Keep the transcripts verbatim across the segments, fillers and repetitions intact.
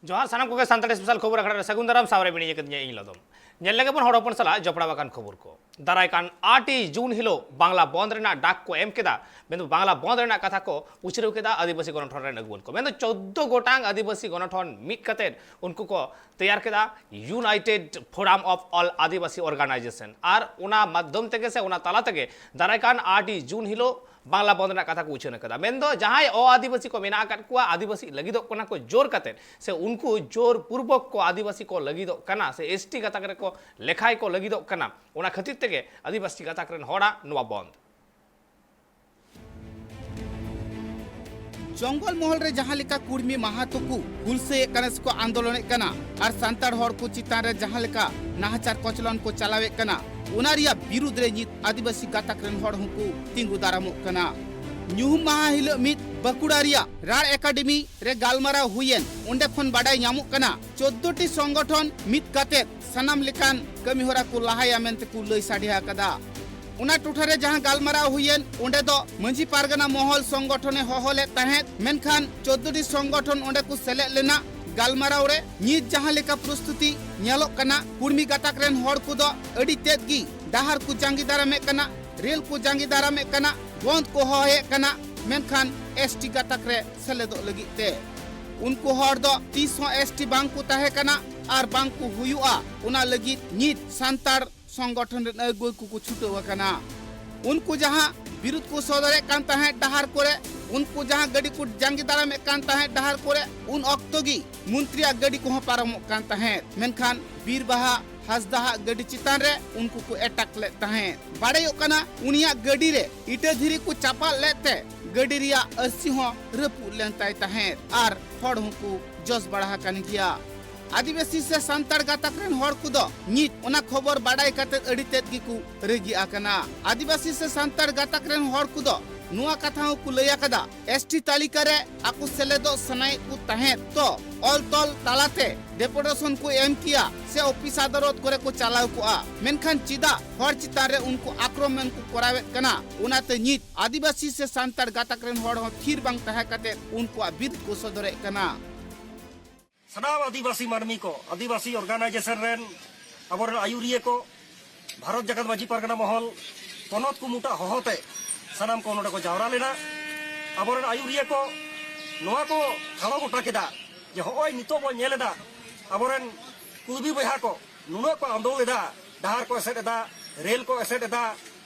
ᱡᱚᱦᱟᱨ ᱥᱟᱱᱟᱢ ᱠᱚᱜᱮ ᱥᱟᱱᱛᱟᱲᱤ ᱥᱯᱮᱥᱟᱞ ᱠᱷᱚᱵᱚᱨ ᱟᱠᱷᱲᱟ ᱨᱮ ᱥᱟᱹᱜᱩᱱ ᱫᱟᱨᱟᱢ᱾ ᱥᱟᱶᱨᱮ ᱢᱤᱱᱟᱹᱧ ᱟᱠᱟᱫᱤᱧᱟ ᱤᱧ ᱞᱚᱫᱚᱢ᱾ ᱧᱮᱞ ᱞᱮᱜᱮ ᱵᱚᱱ ᱦᱚᱲ ᱦᱚᱯᱚᱱ ᱥᱟᱞᱟᱜ ᱡᱚᱯᱲᱟᱣ ᱟᱠᱟᱱ ᱠᱷᱚᱵᱚᱨ ᱠᱚ᱾ ᱫᱟᱨᱟᱭ ᱠᱟᱱ ᱟᱴ ᱡᱩᱱ ᱦᱤᱞᱳᱜ ᱵᱟᱝᱞᱟ ᱵᱚᱱᱫ ᱨᱮᱱᱟᱜ ᱰᱟᱠ ᱠᱚ ᱮᱢ ᱠᱮᱫᱟ᱾ ᱢᱮᱱᱫᱚ ᱵᱟᱝᱞᱟ ᱵᱚᱱᱫ ᱨᱮᱱᱟᱜ ᱠᱟᱛᱷᱟ ᱠᱚ ᱩᱪᱷᱨᱟᱹᱣ ᱠᱮᱫᱟ ᱟᱹᱫᱤᱵᱟᱹᱥᱤ ᱜᱚᱱᱚᱴᱷᱚᱱ ᱨᱮᱱ ᱟᱹᱜᱩᱣᱟᱹᱱ ᱠᱚ᱾ ᱢᱮᱱᱫᱚ ᱪᱳᱫᱽᱫᱳ ᱜᱚᱴᱟᱝ ᱟᱹᱫᱤᱵᱟᱹᱥᱤ ᱜᱚᱱᱚᱴᱷᱚᱱ ᱢᱤᱫ ᱠᱟᱛᱮ ᱩᱱᱠᱩ ᱠᱚ ᱛᱮᱭᱟᱨ ᱠᱮᱫᱟ United Forum of All Adivasi Organization᱾ ᱟᱨ ᱚᱱᱟ ᱢᱟᱫᱽᱫᱷᱚᱢ ᱛᱮᱜᱮ ᱥᱮ ᱚᱱᱟ ᱛᱟᱞᱟ ᱛᱮᱜᱮ ᱫᱟᱨᱟᱭ ᱠᱟᱱ ᱟᱴ ᱡᱩᱱ ᱦᱤᱞᱳᱜ ᱵᱟᱝᱞᱟ ᱵᱚᱱᱫ ᱨᱮᱱᱟᱜ ᱠᱟᱛᱷᱟ ᱠᱚ ᱩᱪᱷᱟᱹᱱ ᱟᱠᱟᱫᱟ᱾ ᱢᱮᱱᱫᱚ ᱡᱟᱦᱟᱸᱭ ᱚ ᱟᱹᱫᱤᱵᱟᱹᱥᱤ ᱠᱚ ᱢᱮᱱᱟᱜ ᱟᱠᱟᱫ ᱠᱚᱣᱟ, ᱟᱹᱫᱤᱵᱟᱹᱥᱤ ᱞᱟᱹᱜᱤᱫᱚᱜ ᱠᱟᱱᱟ ᱠᱚ ᱡᱳᱨ ᱠᱟᱛᱮ, ᱥᱮ ᱩᱱᱠᱩ ᱡᱳᱨ ᱯᱩᱨᱵᱚᱠ ᱠᱚ ᱟᱹᱫᱤᱵᱟᱹᱥᱤ ᱠᱚ ᱞᱟᱹᱜᱤᱫᱚᱜ ᱠᱟᱱᱟ, ᱥᱮ ᱮᱥ ᱴᱤ ᱜᱟᱛᱟᱠ ᱨᱮᱠᱚ ᱞᱮᱠᱷᱟᱭ ᱠᱚ ᱞᱟᱹᱜᱤᱫᱚᱜ ᱠᱟᱱᱟ, ᱚᱱᱟ ᱠᱷᱟᱹᱛᱤᱨ ᱛᱮᱜᱮ ᱟᱹᱫᱤᱵᱟᱹᱥᱤ ᱜᱟᱛᱟᱠ ᱨᱮᱱ ᱦᱚᱲᱟᱜ ᱱᱚᱣᱟ ᱵᱚᱱᱫ᱾ ᱡᱚᱝᱜᱚᱞ ᱢᱚᱦᱚᱞ ᱨᱮ ᱡᱟᱦᱟᱸ ᱞᱮᱠᱟ ᱠᱩᱲᱢᱤ ᱢᱟᱦᱟᱛᱚ ᱠᱚ ᱦᱩᱞᱥᱟᱹᱭᱮᱫ ᱠᱟᱱᱟ ᱥᱮᱠᱚ ᱟᱱᱫᱳᱞᱚᱱᱮᱫ ᱠᱟᱱᱟ, ᱟᱨ ᱥᱟᱱᱛᱟᱲ ᱦᱚᱲ ᱠᱚ ᱪᱮᱛᱟᱱ ᱨᱮ ᱡᱟᱦᱟᱸ ᱞᱮᱠᱟ ᱱᱟᱦᱟᱪᱟᱨ ᱠᱚᱪᱞᱚᱱ ᱠᱚ ᱪᱟᱞᱟᱣᱮᱫ ᱠᱟᱱᱟ, ᱚᱱᱟ ᱨᱮᱭᱟᱜ ᱵᱤᱨᱩᱫᱽ ᱨᱮ ᱱᱤᱛ ᱟᱹᱫᱤᱵᱟᱹᱥᱤ ᱜᱟᱛᱟᱠ ᱨᱮᱱ ᱦᱚᱲ ᱦᱚᱸᱠᱚ ᱛᱤᱸᱜᱩ ᱫᱟᱨᱟᱢᱚᱜ ᱠᱟᱱᱟ᱾ ᱧᱩᱦᱩᱢ ᱢᱟᱦᱟ ᱦᱤᱞᱳᱜ ᱢᱤᱫ ᱵᱟᱸᱠᱩᱲᱟ ᱨᱮᱭᱟᱜ ᱨᱟᱲ ᱮᱠᱟᱰᱮᱢᱤ ᱨᱮ ᱜᱟᱞᱢᱟᱨᱟᱣ ᱦᱩᱭᱮᱱ, ᱚᱸᱰᱮ ᱠᱷᱚᱱ ᱵᱟᱰᱟᱭ ᱧᱟᱢᱚᱜ ᱠᱟᱱᱟ, ᱪᱳᱫᱽᱫᱳ ᱴᱤ ᱥᱚᱝᱜᱚᱴᱷᱚᱱ ᱢᱤᱫ ᱠᱟᱛᱮ ᱥᱟᱱᱟᱢ ᱞᱮᱠᱟᱱ ᱠᱟᱹᱢᱤ ᱦᱚᱨᱟ ᱠᱚ ᱞᱟᱦᱟᱭᱟ ᱢᱮᱱᱛᱮ ᱠᱚ ᱞᱟᱹᱭ ᱥᱟᱰᱮ ᱟᱠᱟᱫᱟ᱾ ᱚᱱᱟ ᱴᱚᱴᱷᱟ ᱨᱮ ᱡᱟᱦᱟᱸ ᱜᱟᱞᱢᱟᱨᱟᱣ ᱦᱩᱭᱮᱱ, ᱚᱸᱰᱮ ᱫᱚ ᱢᱟᱹᱡᱷᱤ ᱯᱟᱨᱜᱟᱱᱟ ᱢᱚᱦᱚᱞ ᱥᱚᱝᱜᱚᱴᱷᱚᱱᱮ ᱦᱚᱦᱚ ᱞᱮᱫ ᱛᱟᱦᱮᱸᱫ, ᱢᱮᱱᱠᱷᱟᱱ ᱪᱳᱫᱽᱫᱳ ᱴᱤ ᱥᱚᱝᱜᱚᱴᱷᱚᱱ ᱚᱸᱰᱮ ᱠᱚ ᱥᱮᱞᱮᱫ ᱞᱮᱱᱟ᱾ ᱜᱟᱞᱢᱟᱨᱟᱣ ᱨᱮ ᱱᱤᱛ ᱡᱟᱦᱟᱸ ᱞᱮᱠᱟ ᱯᱚᱨᱤᱥᱛᱷᱤᱛᱤ ᱧᱮᱞᱚᱜ ᱠᱟᱱᱟ, ᱠᱩᱲᱢᱤ ᱜᱟᱛᱟᱠ ᱨᱮᱱ ᱦᱚᱲ ᱠᱚᱫᱚ ᱟᱹᱰᱤ ᱛᱮᱫ ᱜᱮ ᱰᱟᱦᱟᱨ ᱠᱚ ᱡᱟᱸᱜᱮ ᱫᱟᱨᱟᱢᱮᱫ ᱠᱟᱱᱟ, ᱨᱮᱞ ᱠᱚ ᱡᱟᱸᱜᱮ ᱫᱟᱨᱟᱢᱮᱫ ᱠᱟᱱᱟ, ᱵᱚᱱᱫ ᱠᱚ ᱦᱚᱦᱚᱭᱮᱫ ᱠᱟᱱᱟ, ᱢᱮᱱᱠᱷᱟᱱ ᱮᱥ ᱴᱤ ᱜᱟᱛᱟᱠ ᱨᱮ ᱥᱮᱞᱮᱫᱚᱜ ᱞᱟᱹᱜᱤᱫ ᱛᱮ ᱩᱱᱠᱩ ᱦᱚᱲ ᱫᱚ ᱛᱤᱥ ᱦᱚᱸ ᱮᱥ ᱴᱤ ᱵᱟᱝ ᱠᱚ ᱛᱟᱦᱮᱸ ᱠᱟᱱᱟ ᱟᱨ ᱵᱟᱝ ᱠᱚ ᱦᱩᱭᱩᱜᱼᱟ᱾ ᱚᱱᱟ ᱞᱟᱹᱜᱤᱫ ᱱᱤᱛ ᱥᱟᱱᱛᱟᱲ ᱥᱚᱝᱜᱚᱴᱷᱚᱱ ᱨᱮᱱ ᱟᱹᱜᱩᱣᱟᱹ ᱠᱚᱠᱚ ᱪᱷᱩᱴᱟᱹᱣ ᱟᱠᱟᱱᱟ᱾ ᱩᱱᱠᱩ ᱡᱟᱦᱟᱸ ᱵᱤᱨᱩᱫᱷ ᱠᱚ ᱥᱚᱫᱚᱨᱮᱫ ᱠᱟᱱ ᱛᱟᱦᱮᱸᱫ ᱰᱟᱦᱟᱨ ᱠᱚᱨᱮ, ᱩᱱᱠᱩ ᱡᱟᱦᱟᱸ ᱜᱟᱹᱰᱤ ᱠᱚ ᱡᱟᱸᱜᱮ ᱫᱟᱨᱟᱢᱮᱫ ᱠᱟᱱ ᱛᱟᱦᱮᱸᱫ ᱰᱟᱦᱟᱨ ᱠᱚᱨᱮ, ᱩᱱ ᱚᱠᱛᱚ ᱜᱮ ᱢᱚᱱᱛᱨᱤᱭᱟᱜ ᱜᱟᱹᱰᱤ ᱠᱚᱦᱚᱸ ᱯᱟᱨᱚᱢᱚᱜ ᱠᱟᱱ ᱛᱟᱦᱮᱸᱫ᱾ ᱢᱮᱱᱠᱷᱟᱱ ᱵᱤᱨ ᱵᱟᱦᱟ ᱦᱟᱸᱥᱫᱟᱦᱟᱜ ᱜᱟᱹᱰᱤ ᱪᱮᱛᱟᱱ ᱨᱮ ᱩᱱᱠᱩ ᱠᱚ ᱮᱴᱟᱠ ᱞᱮᱫ ᱛᱟᱦᱮᱸᱫ᱾ ᱵᱟᱲᱟᱭᱚᱜ ᱠᱟᱱᱟ, ᱩᱱᱤᱭᱟᱜ ᱜᱟᱹᱰᱤ ᱨᱮ ᱤᱴᱟᱹ ᱫᱷᱤᱨᱤ ᱠᱚ ᱪᱟᱯᱟᱫ ᱞᱮᱫ ᱛᱮ ᱜᱟᱹᱰᱤ ᱨᱮᱭᱟᱜ ᱟᱹᱨᱥᱤ ᱦᱚᱸ ᱨᱟᱹᱯᱩᱫ ᱞᱮᱱ ᱛᱟᱭ ᱛᱟᱦᱮᱸᱫ ᱟᱨ ᱦᱚᱲ ᱦᱚᱸᱠᱚ ᱡᱚᱥ ᱵᱟᱲᱟ ᱟᱠᱟᱱ ᱜᱮᱭᱟ᱾ ᱟᱹᱫᱤᱵᱟᱹᱥᱤ ᱥᱮ ᱥᱟᱱᱛᱟᱲ ᱜᱟᱛᱟᱠ ᱨᱮᱱ ᱦᱚᱲ ᱠᱚᱫᱚ ᱱᱤᱛ ᱚᱱᱟ ᱠᱷᱚᱵᱚᱨ ᱵᱟᱰᱟᱭ ᱠᱟᱛᱮ ᱟᱹᱰᱤ ᱛᱮᱫ ᱜᱮᱠᱚ ᱨᱟᱹᱜᱤ ᱟᱠᱟᱱᱟ᱾ ᱟᱹᱫᱤᱵᱟᱹᱥᱤ ᱥᱮ ᱥᱟᱱᱛᱟᱲ ᱜᱟᱛᱟᱠ ᱨᱮᱱ ᱦᱚᱲ ᱠᱚᱫᱚ ᱱᱚᱣᱟ ᱠᱟᱛᱷᱟ ᱦᱚᱸᱠᱚ ᱞᱟᱹᱭ ᱟᱠᱟᱫᱟ, ᱮᱥ ᱴᱤ ᱛᱟᱹᱞᱤᱠᱟ ᱨᱮ ᱟᱠᱚ ᱥᱮᱞᱮᱫᱚᱜ ᱥᱟᱱᱟᱭᱮᱫ ᱠᱚ ᱛᱟᱦᱮᱸᱫ ᱛᱚ ᱚᱞ ᱛᱚᱞ ᱛᱟᱞᱟᱛᱮ ᱰᱮᱯᱩᱴᱮᱥᱚᱱ ᱠᱚ ᱮᱢ ᱠᱮᱭᱟ ᱥᱮ ᱚᱯᱷᱤᱥ ᱟᱫᱟᱞᱚᱛ ᱠᱚᱨᱮ ᱠᱚ ᱪᱟᱞᱟᱣ ᱠᱚᱜᱼᱟ, ᱢᱮᱱᱠᱷᱟᱱ ᱪᱮᱫᱟᱜ ᱦᱚᱲ ᱪᱮᱛᱟᱱ ᱨᱮ ᱩᱱᱠᱩ ᱟᱠᱨᱚᱢᱚᱱ ᱠᱚ ᱠᱚᱨᱟᱣᱮᱫ ᱠᱟᱱᱟ? ᱚᱱᱟᱛᱮ ᱱᱤᱛ ᱟᱹᱫᱤᱵᱟᱹᱥᱤ ᱥᱮ ᱥᱟᱱᱛᱟᱲ ᱜᱟᱛᱟᱠ ᱨᱮᱱ ᱦᱚᱲ ᱦᱚᱸ ᱛᱷᱤᱨ ᱵᱟᱝ ᱛᱟᱦᱮᱸ ᱠᱟᱛᱮ ᱩᱱᱠᱩᱣᱟᱜ ᱵᱤᱨᱩᱫᱷ ᱠᱚ ᱥᱚᱫᱚᱨᱮᱫ ᱠᱟᱱᱟ᱾ ᱥᱟᱱᱟᱢ ᱟᱹᱫᱤᱵᱟᱹᱥᱤ ᱢᱟᱹᱱᱢᱤ ᱠᱚ, ᱟᱹᱫᱤᱵᱟᱹᱥᱤ ᱚᱨᱜᱟᱱᱟᱭᱡᱮᱥᱚᱱ ᱨᱮᱱ ᱟᱵᱚᱨᱮᱱ ᱟᱹᱭᱩᱨᱤᱭᱟᱹ ᱠᱚ, ᱵᱷᱟᱨᱚᱛ ᱡᱟᱠᱟᱛ ᱢᱟᱹᱡᱷᱤ ᱯᱟᱨᱜᱟᱱᱟ ᱢᱚᱦᱚᱞ, ᱯᱚᱱᱚᱛ ᱠᱩᱢᱩᱴᱟᱜ ᱦᱚᱦᱚᱛᱮ ᱥᱟᱱᱟᱢ ᱠᱚ ᱱᱚᱰᱮ ᱠᱚ ᱡᱟᱣᱨᱟ ᱞᱮᱱᱟ᱾ ᱟᱵᱚᱨᱮᱱ ᱟᱹᱭᱩᱨᱤᱭᱟᱹ ᱠᱚ ᱱᱚᱣᱟ ᱠᱚ ᱴᱷᱟᱲᱚ ᱜᱚᱴᱟ ᱠᱮᱫᱟ ᱡᱮ ᱦᱚᱸᱜᱼᱚᱭ ᱱᱤᱛᱚᱜ ᱵᱚᱱ ᱧᱮᱞ ᱮᱫᱟ, ᱟᱵᱚᱨᱮᱱ ᱠᱩᱲᱵᱤ ᱵᱚᱭᱦᱟ ᱠᱚ ᱱᱩᱱᱟᱹᱜ ᱠᱚ ᱟᱸᱫᱳᱲ ᱮᱫᱟ, ᱰᱟᱦᱟᱨ ᱠᱚ ᱮᱥᱮᱫ ᱮᱫᱟ, ᱨᱮᱞ ᱠᱚ ᱮᱥᱮᱫ ᱮᱫᱟ,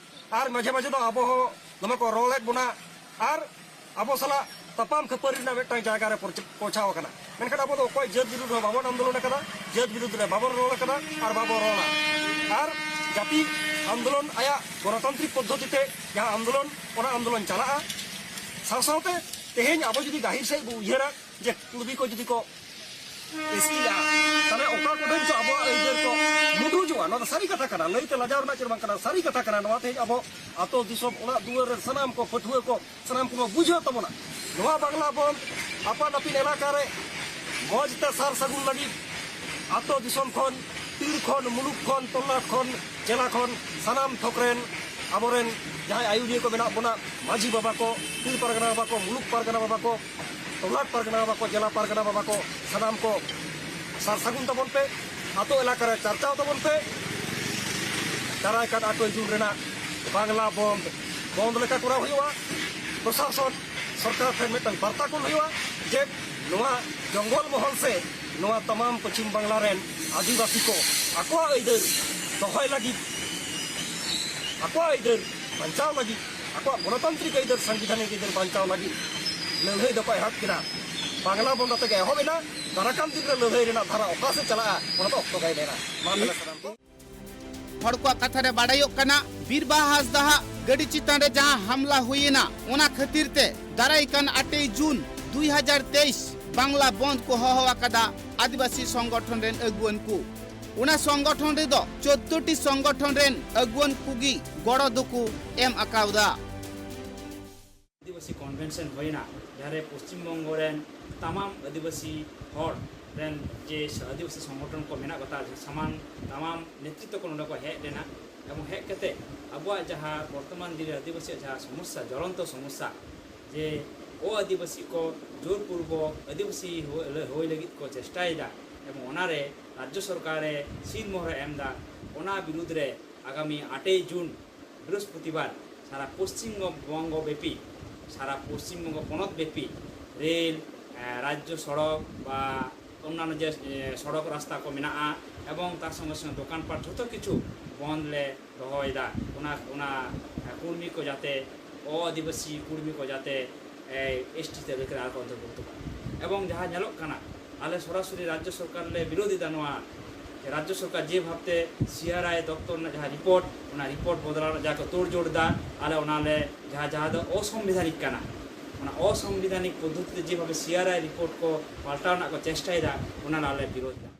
ᱟᱨ ᱢᱟᱡᱷᱮ ᱢᱟᱡᱷᱮ ᱫᱚ ᱟᱵᱚ ᱦᱚᱸ ᱫᱚᱢᱮ ᱠᱚ ᱨᱚᱲᱮᱫ ᱵᱚᱱᱟ, ᱟᱨ ᱟᱵᱚ ᱥᱟᱞᱟᱜ ᱛᱟᱯᱟᱢ ᱠᱷᱟᱹᱯᱟᱹᱨᱤ ᱨᱮᱱᱟᱜ ᱢᱤᱫᱴᱟᱝ ᱡᱟᱭᱜᱟ ᱨᱮ ᱯᱚᱨᱪ-, ᱯᱳᱣᱪᱷᱟᱣ ᱟᱠᱟᱱᱟ᱾ ᱢᱮᱱᱠᱷᱟᱱ ᱟᱵᱚ ᱫᱚ ᱚᱠᱚᱭ ᱡᱟᱹᱛ ᱵᱤᱨᱩᱫᱷ ᱨᱮ ᱵᱟᱵᱚᱱ ᱟᱱᱫᱳᱞᱚᱱ ᱟᱠᱟᱫᱟ, ᱡᱟᱹᱛ ᱵᱤᱨᱩᱫᱷ ᱨᱮ ᱵᱟᱵᱚᱱ ᱨᱚᱲ ᱟᱠᱟᱫᱟ ᱟᱨ ᱵᱟᱵᱚᱱ ᱨᱚᱲᱟ᱾ ᱟᱨ ᱡᱟᱹᱛᱤ ᱟᱱᱫᱳᱞᱚᱱ ᱟᱭᱟᱜ ᱜᱚᱱᱚᱛᱟᱱᱛᱨᱤᱠ ᱯᱚᱫᱽᱫᱷᱚᱛᱤ ᱛᱮ ᱡᱟᱦᱟᱸ ᱟᱱᱫᱳᱞᱚᱱ, ᱚᱱᱟ ᱟᱱᱫᱳᱞᱚᱱ ᱪᱟᱞᱟᱜᱼᱟ᱾ ᱥᱟᱶ ᱥᱟᱶᱛᱮ ᱛᱮᱦᱮᱧ ᱟᱵᱚ ᱡᱩᱫᱤ ᱜᱟᱹᱦᱤᱨ ᱥᱟᱺᱦᱤᱡ ᱵᱚ ᱩᱭᱦᱟᱹᱨᱟ ᱡᱮ ᱠᱩᱲᱵᱤ ᱠᱚ ᱡᱩᱫᱤ ᱠᱚ ᱮᱥᱤᱭᱟ, ᱛᱟᱦᱞᱮ ᱚᱠᱟ ᱠᱚᱴᱷᱮᱱ ᱪᱚ ᱟᱵᱚᱣᱟᱜ ᱟᱹᱭᱫᱟᱹᱨ ᱠᱚ ᱢᱩᱰᱩᱡᱚᱜᱼᱟ᱾ ᱱᱚᱣᱟ ᱫᱚ ᱥᱟᱹᱨᱤ ᱠᱟᱛᱷᱟ ᱠᱟᱱᱟ, ᱞᱟᱹᱭᱛᱮ ᱞᱟᱡᱟᱣ ᱨᱮᱱᱟᱜ ᱪᱮᱫ ᱵᱟᱝ ᱠᱟᱱᱟ, ᱥᱟᱹᱨᱤ ᱠᱟᱛᱷᱟ ᱠᱟᱱᱟ᱾ ᱱᱚᱣᱟ ᱛᱮᱦᱮᱧ ᱟᱵᱚ ᱟᱛᱳ ᱫᱤᱥᱚᱢ, ᱚᱲᱟᱜ ᱫᱩᱣᱟᱹᱨ ᱨᱮ ᱥᱟᱱᱟᱢ ᱠᱚ ᱯᱟᱹᱴᱷᱩᱣᱟᱹ ᱠᱚ ᱥᱟᱱᱟᱢ ᱠᱚᱵᱚ ᱵᱩᱡᱷᱟᱹᱣ ᱛᱟᱵᱚᱱᱟ᱾ ᱱᱚᱣᱟ ᱵᱟᱝᱞᱟ ᱵᱚᱱᱫ ᱟᱯᱟᱱ ᱟᱹᱯᱤᱱ ᱮᱞᱟᱠᱟ ᱨᱮ ᱢᱚᱡᱽ ᱛᱮ ᱥᱟᱨ ᱥᱟᱹᱜᱩᱱ ᱞᱟᱹᱜᱤᱫ ᱟᱛᱳ ᱫᱤᱥᱚᱢ ᱠᱷᱚᱱ, ᱛᱤᱨ ᱠᱷᱚᱱ, ᱢᱩᱞᱩᱠ ᱠᱷᱚᱱ, ᱛᱚᱞᱞᱟᱴ ᱠᱷᱚᱱ, ᱡᱮᱞᱟ ᱠᱷᱚᱱ ᱥᱟᱱᱟᱢ ᱛᱷᱚᱠ ᱨᱮᱱ ᱟᱵᱚᱨᱮᱱ ᱡᱟᱦᱟᱸᱭ ᱟᱹᱭᱩᱨᱤᱭᱟᱹ ᱠᱚ ᱢᱮᱱᱟᱜ ᱵᱚᱱᱟ, ᱢᱟᱹᱡᱷᱤ ᱵᱟᱵᱟ ᱠᱚ, ᱯᱤᱲ ᱯᱟᱨᱜᱟᱱᱟ ᱵᱟᱵᱟ ᱠᱚ, ᱢᱩᱞᱩᱠ ᱯᱟᱨᱜᱟᱱᱟ ᱵᱟᱵᱟ ᱠᱚ, ᱛᱚᱞᱞᱟᱴ ᱯᱟᱨᱜᱟᱱᱟ ᱵᱟᱵᱟ ᱠᱚ, ᱡᱮᱞᱟ ᱯᱟᱨᱜᱟᱱᱟ ᱵᱟᱵᱟ ᱠᱚ, ᱥᱟᱱᱟᱢ ᱠᱚ ᱥᱟᱨ ᱥᱟᱹᱜᱩᱱ ᱛᱟᱵᱚᱱ ᱯᱮ, ᱟᱛᱳ ᱮᱞᱟᱠᱟ ᱨᱮ ᱪᱟᱨᱪᱟᱣ ᱛᱟᱵᱚᱱ ᱯᱮ᱾ ᱫᱟᱨᱟᱭ ᱠᱟᱱ ᱟᱴᱷᱨᱚᱭ ᱡᱩᱱ ᱨᱮᱱᱟᱜ ᱵᱟᱝᱞᱟ ᱵᱚᱱᱫ, ᱵᱚᱱᱫ ᱞᱮᱠᱟ ᱠᱚᱨᱟᱣ ᱦᱩᱭᱩᱜᱼᱟ᱾ ᱯᱨᱚᱥᱟᱥᱚᱱ, ᱥᱚᱨᱠᱟᱨ ᱴᱷᱮᱱ ᱢᱤᱫᱴᱟᱝ ᱵᱟᱨᱛᱟ ᱠᱚᱞ ᱦᱩᱭᱩᱜᱼᱟ ᱡᱮ ᱱᱚᱣᱟ ᱡᱚᱝᱜᱚᱞ ᱢᱚᱦᱚᱞ ᱥᱮ ᱱᱚᱣᱟ ᱛᱟᱢᱟᱢ ᱯᱚᱪᱷᱤᱢ ᱵᱟᱝᱞᱟ ᱨᱮᱱ ᱟᱹᱫᱤᱵᱟᱹᱥᱤ ᱠᱚ ᱟᱠᱚᱣᱟᱜ ᱟᱹᱭᱫᱟᱹᱨ ᱫᱚᱦᱚᱭ ᱞᱟᱹᱜᱤᱫ, ᱟᱠᱚᱣᱟᱜ ᱟᱹᱭᱫᱟᱹᱨ ᱵᱟᱧᱪᱟᱣ ᱞᱟᱹᱜᱤᱫ, ᱟᱠᱚᱣᱟᱜ ᱜᱚᱱᱚᱛᱟᱱᱛᱨᱤᱠ ᱟᱹᱭᱫᱟᱹᱨ, ᱥᱟᱝᱵᱤᱫᱷᱟᱱᱤᱠ ᱟᱹᱭᱫᱟᱹᱨ ᱵᱟᱧᱪᱟᱣ ᱞᱟᱹᱜᱤᱫ ᱞᱟᱹᱲᱦᱟᱹᱭ ᱫᱚᱠᱚ ᱮᱦᱚᱵ ᱠᱮᱫᱟ᱾ ᱵᱟᱝᱞᱟ ᱵᱚᱱᱫ ᱟᱛᱮ ᱜᱮ ᱮᱦᱚᱵ ᱮᱱᱟ᱾ ᱫᱟᱨᱟᱠᱟᱱ ᱫᱤᱱ ᱨᱮ ᱞᱟᱹᱲᱦᱟᱹᱭ ᱨᱮᱱᱟᱜ ᱫᱷᱟᱨᱟ ᱚᱠᱟ ᱥᱮᱫ ᱪᱟᱞᱟᱜᱼᱟ, ᱚᱱᱟ ᱫᱚ ᱚᱠᱛᱚ ᱜᱮᱭ ᱢᱮᱱᱟ᱾ ᱢᱟ ᱛᱟᱦᱞᱮ ᱥᱟᱱᱟᱢ ᱠᱚ᱾ ᱦᱚᱲ ᱠᱚᱣᱟᱜ ᱠᱟᱛᱷᱟ ᱨᱮ ᱵᱟᱰᱟᱭᱚᱜ ᱠᱟᱱᱟ, ᱵᱤᱨᱵᱟᱦᱟ ᱦᱟᱸᱥᱫᱟᱦᱟᱜ ᱜᱟᱹᱰᱤ ᱪᱮᱛᱟᱱ ᱨᱮ ᱡᱟᱦᱟᱸ ᱦᱟᱢᱞᱟ ᱦᱩᱭᱮᱱᱟ, ᱚᱱᱟ ᱠᱷᱟᱹᱛᱤᱨ ᱛᱮ ᱫᱟᱨᱟᱭ ᱠᱟᱱ ᱟᱴᱮᱭ ᱡᱩᱱ ᱫᱩᱭ ᱦᱟᱡᱟᱨ ᱛᱮᱭᱤᱥ ᱵᱟᱝᱞᱟ ᱵᱚᱱᱫ ᱠᱚ ᱦᱚᱦᱚ ᱟᱠᱟᱫᱟ ᱟᱹᱫᱤᱵᱟᱹᱥᱤ ᱥᱚᱝᱜᱚᱴᱷᱚᱱ ᱨᱮᱱ ᱟᱹᱜᱩᱣᱟᱹᱱ ᱠᱚ᱾ ᱚᱱᱟ ᱥᱚᱝᱜᱚᱴᱷᱚᱱ ᱨᱮᱫᱚ ᱪᱳᱫᱽᱫᱳ ᱴᱤ ᱥᱚᱝᱜᱚᱴᱷᱚᱱ ᱨᱮᱱ ᱟᱹᱜᱩᱣᱟᱹᱱ ᱠᱚᱜᱮ ᱜᱚᱲᱚ ᱫᱚᱠᱚ ᱮᱢ ᱟᱠᱟᱣᱫᱟ᱾ ᱟᱹᱫᱤᱵᱟᱹᱥᱤ ᱠᱚᱱᱵᱷᱮᱱᱥᱚᱱ ᱦᱩᱭᱮᱱᱟ, ᱡᱟᱦᱟᱸᱨᱮ ᱯᱚᱥᱪᱤᱢ ᱵᱚᱝᱜᱚ ᱨᱮᱱ ᱛᱟᱢᱟᱢ ᱟᱹᱫᱤᱵᱟᱹᱥᱤ ᱦᱚᱲ ᱨᱮᱱ ᱡᱮ ᱟᱹᱫᱤᱵᱟᱹᱥᱤ ᱥᱚᱝᱜᱚᱴᱷᱚᱱ ᱠᱚ ᱢᱮᱱᱟᱜ ᱠᱚ ᱛᱟᱞᱮ, ᱥᱟᱢᱟᱱ ᱛᱟᱢᱟᱢ ᱱᱮᱛᱨᱤᱛᱛᱚ ᱠᱚ ᱱᱚᱰᱮ ᱠᱚ ᱦᱮᱡ ᱞᱮᱱᱟ᱾ ᱮᱵᱚᱝ ᱦᱮᱡ ᱠᱟᱛᱮ ᱟᱵᱚᱣᱟᱜ ᱡᱟᱦᱟᱸ ᱵᱚᱨᱛᱚᱢᱟᱱ ᱫᱤᱱ ᱨᱮ ᱟᱹᱫᱤᱵᱟᱹᱥᱤᱭᱟᱜ ᱡᱟᱦᱟᱸ ᱥᱚᱢᱚᱥᱥᱟ, ᱡᱚᱞᱚᱱᱛᱚ ᱥᱚᱢᱚᱥᱥᱟ, ᱡᱮ ᱚ ᱟᱹᱫᱤᱵᱟᱹᱥᱤ ᱠᱚ ᱡᱳᱨᱯᱩᱨᱵᱚᱠ ᱟᱹᱫᱤᱵᱟᱹᱥᱤ ᱦᱩᱭ ᱦᱩᱭ ᱞᱟᱹᱜᱤᱫ ᱠᱚ ᱪᱮᱥᱴᱟᱭᱮᱫᱟ ᱮᱵᱚᱝ ᱚᱱᱟᱨᱮ ᱨᱟᱡᱽᱡᱚ ᱥᱚᱨᱠᱟᱨᱮ ᱥᱤᱞ ᱢᱚᱦᱚᱨᱮ ᱮᱢ ᱮᱫᱟ, ᱚᱱᱟ ᱵᱤᱨᱩᱫᱽ ᱨᱮ ᱟᱜᱟᱢᱤ ᱟᱴᱮᱭ ᱡᱩᱱ ᱵᱨᱤᱦᱚᱥᱯᱚᱛᱤᱵᱟᱨ ᱥᱟᱨᱟ ᱯᱚᱥᱪᱤᱢ ᱵᱚᱝᱜᱚ ᱵᱮᱯᱤ, ᱥᱟᱨᱟ ᱯᱚᱥᱪᱤᱢ ᱵᱚᱝᱜᱚ ᱯᱚᱱᱚᱛ ᱵᱮᱯᱤ ᱨᱮᱞ, ᱮ, ᱨᱟᱡᱽᱡᱚ ᱥᱚᱲᱚᱠ ᱵᱟ ᱚᱱᱱᱟᱱᱚ ᱡᱮ, ᱮ, ᱥᱚᱲᱚᱠ ᱨᱟᱥᱛᱟ ᱠᱚ ᱢᱮᱱᱟᱜᱼᱟ ᱮᱵᱚᱝ ᱛᱟᱨ ᱥᱚᱸᱜᱮ ᱥᱚᱸᱜᱮ ᱫᱚᱠᱟᱱ ᱯᱟᱴ ᱡᱷᱚᱛᱚ ᱠᱤᱪᱷᱩ ᱵᱚᱱᱫ ᱞᱮ ᱫᱚᱦᱚᱭᱮᱫᱟ᱾ ᱚᱱᱟ, ᱚᱱᱟ ᱠᱩᱲᱢᱤ ᱠᱚ ᱡᱟᱛᱮ, ᱚ ᱟᱹᱫᱤᱵᱟᱹᱥᱤ ᱠᱩᱲᱢᱤ ᱠᱚ ᱡᱟᱛᱮ, ᱮ, ᱮᱥ ᱴᱤ ᱛᱟᱹᱞᱤᱠᱟ ᱨᱮ ᱟᱨ ᱠᱚ ᱚᱱᱛᱚᱨᱵᱷᱩᱠᱛᱚ ᱠᱚᱣᱟ᱾ ᱮᱵᱚᱝ ᱡᱟᱦᱟᱸ ᱧᱮᱞᱚᱜ ᱠᱟᱱᱟ, ᱟᱞᱮ ᱥᱚᱨᱟᱥᱚᱨᱤ ᱨᱟᱡᱽᱡᱚ ᱥᱚᱨᱠᱟᱨ ᱞᱮ ᱵᱤᱨᱳᱫᱷ ᱮᱫᱟ ᱱᱚᱣᱟ᱾ ᱨᱟᱡᱽᱡᱚ ᱥᱚᱨᱠᱟᱨ ᱡᱮ ᱵᱷᱟᱵᱽᱛᱮ ᱥᱤ ᱟᱨ ᱟᱭ ᱫᱚᱯᱛᱚᱨ ᱨᱮᱱᱟᱜ ᱡᱟᱦᱟᱸ ᱨᱤᱯᱳᱨᱴ, ᱚᱱᱟ ᱨᱤᱯᱳᱨᱴ ᱵᱚᱫᱚᱞ ᱨᱮᱱᱟᱜ ᱡᱟᱦᱟᱸ ᱠᱚ ᱛᱳᱲᱡᱳᱲ ᱮᱫᱟ, ᱟᱞᱮ ᱚᱱᱟᱞᱮ ᱡᱟᱦᱟᱸ, ᱡᱟᱦᱟᱸ ᱫᱚ ᱚᱥᱚᱝᱵᱤᱫᱷᱟᱱᱤᱠ ᱠᱟᱱᱟ, ᱚᱱᱟ ᱚᱥᱚᱝᱵᱤᱫᱷᱟᱱᱤᱠ ᱯᱚᱫᱽᱫᱷᱚᱛᱤ ᱛᱮ ᱡᱮᱵᱷᱟᱵᱮ ᱥᱤ ᱟᱨ ᱟᱭ ᱨᱤᱯᱳᱨᱴ ᱠᱚ ᱯᱟᱞᱴᱟᱣ ᱨᱮᱱᱟᱜ ᱠᱚ ᱪᱮᱥᱴᱟᱭᱮᱫᱟ, ᱚᱱᱟ ᱟᱞᱮ ᱵᱤᱨᱳᱫᱷ ᱮᱫᱟ᱾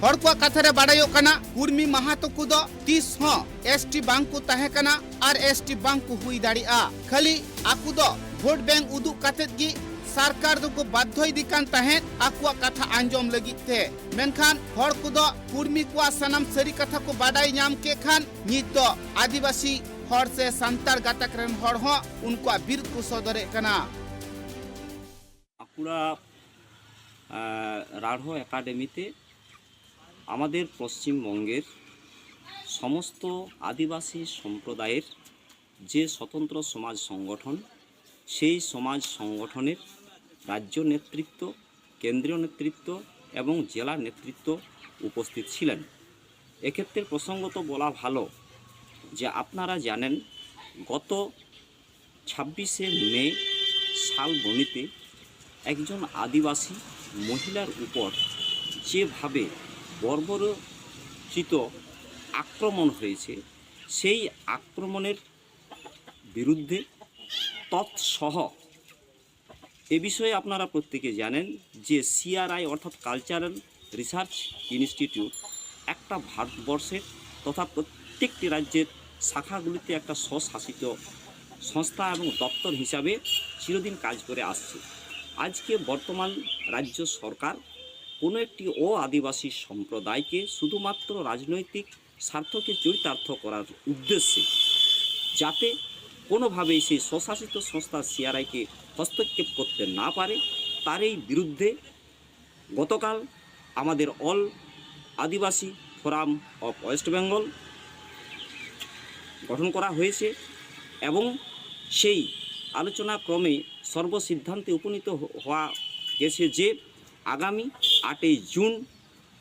ᱦᱚᱲ ᱠᱚᱣᱟᱜ ᱠᱟᱛᱷᱟ ᱨᱮ ᱵᱟᱰᱟᱭᱚᱜ ᱠᱟᱱᱟ, ᱠᱩᱨᱢᱤ ᱢᱟᱦᱟᱛᱚ ᱠᱚᱫᱚ ᱛᱤᱥ ᱦᱚᱸ ᱮᱥ ᱴᱤ ᱵᱟᱝ ᱠᱚ ᱛᱟᱦᱮᱸ ᱠᱟᱱᱟ ᱟᱨ ᱮᱥ ᱴᱤ ᱵᱟᱝ ᱠᱚ ᱦᱩᱭ ᱫᱟᱲᱮᱭᱟᱜᱼᱟ᱾ ᱠᱷᱟᱹᱞᱤ ᱟᱠᱚ ᱫᱚ ᱵᱷᱳᱴ ᱵᱮᱝᱠ ᱩᱫᱩᱜ ᱠᱟᱛᱮᱫ ᱜᱮ ᱥᱚᱨᱠᱟᱨ ᱫᱚᱠᱚ ᱵᱟᱫᱽᱫᱷᱚ ᱤᱫᱤ ᱠᱟᱱ ᱛᱟᱦᱮᱸᱫ ᱟᱠᱚᱣᱟᱜ ᱠᱟᱛᱷᱟ ᱟᱸᱡᱚᱢ ᱞᱟᱹᱜᱤᱫ ᱛᱮ᱾ ᱢᱮᱱᱠᱷᱟᱱ ᱦᱚᱲ ᱠᱚᱫᱚ ᱠᱩᱨᱢᱤ ᱠᱚᱣᱟᱜ ᱥᱟᱱᱟᱢ ᱥᱟᱹᱨᱤ ᱠᱟᱛᱷᱟ ᱠᱚ ᱵᱟᱰᱟᱭ ᱧᱟᱢ ᱠᱮᱫ ᱠᱷᱟᱱ ᱱᱤᱛ ᱫᱚ ᱟᱹᱫᱤᱵᱟᱹᱥᱤ ᱦᱚᱲ ᱥᱮ ᱥᱟᱱᱛᱟᱲ ᱜᱟᱛᱟᱠ ᱨᱮᱱ ᱦᱚᱲ ᱦᱚᱸ ᱩᱱᱠᱩᱣᱟᱜ ᱵᱤᱨᱩᱫᱷ ᱠᱚ ᱥᱚᱫᱚᱨᱮᱫ ᱠᱟᱱᱟ᱾ বাঁকুড়া আহ, রাঢ় একাডেমিতে আমাদের পশ্চিমবঙ্গের সমস্ত আদিবাসী সম্প্রদায়ের যে স্বতন্ত্র সমাজ সংগঠন, সেই সমাজ সংগঠনের রাজ্য নেতৃত্ব, কেন্দ্রীয় নেতৃত্ব এবং জেলা নেতৃত্ব উপস্থিত ছিলেন। এক্ষেত্রে প্রসঙ্গত বলা ভালো যে আপনারা জানেন, গত ছাব্বিশে মে শালবনীতে একজন আদিবাসী মহিলার উপর যেভাবে বর্বরচিত আক্রমণ হয়েছে, সেই আক্রমণের বিরুদ্ধে তৎসহ এ বিষয়ে আপনারা প্রত্যেকে জানেন যে সিআরআই অর্থাৎ কালচারাল রিসার্চ ইনস্টিটিউট একটা ভারতবর্ষের তথা প্রত্যেকটি রাজ্যের শাখাগুলিতে একটা স্বশাসিত সংস্থা এবং দপ্তর হিসাবে চিরদিন কাজ করে আসছে। আজকে বর্তমান রাজ্য সরকার কোনো একটি অ আদিবাসী সম্প্রদায়কে শুধুমাত্র রাজনৈতিক স্বার্থকে চরিতার্থ করার উদ্দেশ্যে যাতে কোনোভাবেই সেই স্বশাসিত সংস্থা সিআরআইকে হস্তক্ষেপ করতে না পারে, তারই বিরুদ্ধে গতকাল আমাদের all Adivasi forum of West Bengal গঠন করা হয়েছে এবং সেই আলোচনা ক্রমে সর্বসিদ্ধান্তে উপনীত হ- হওয়া গেছে যে আগামী আটই জুন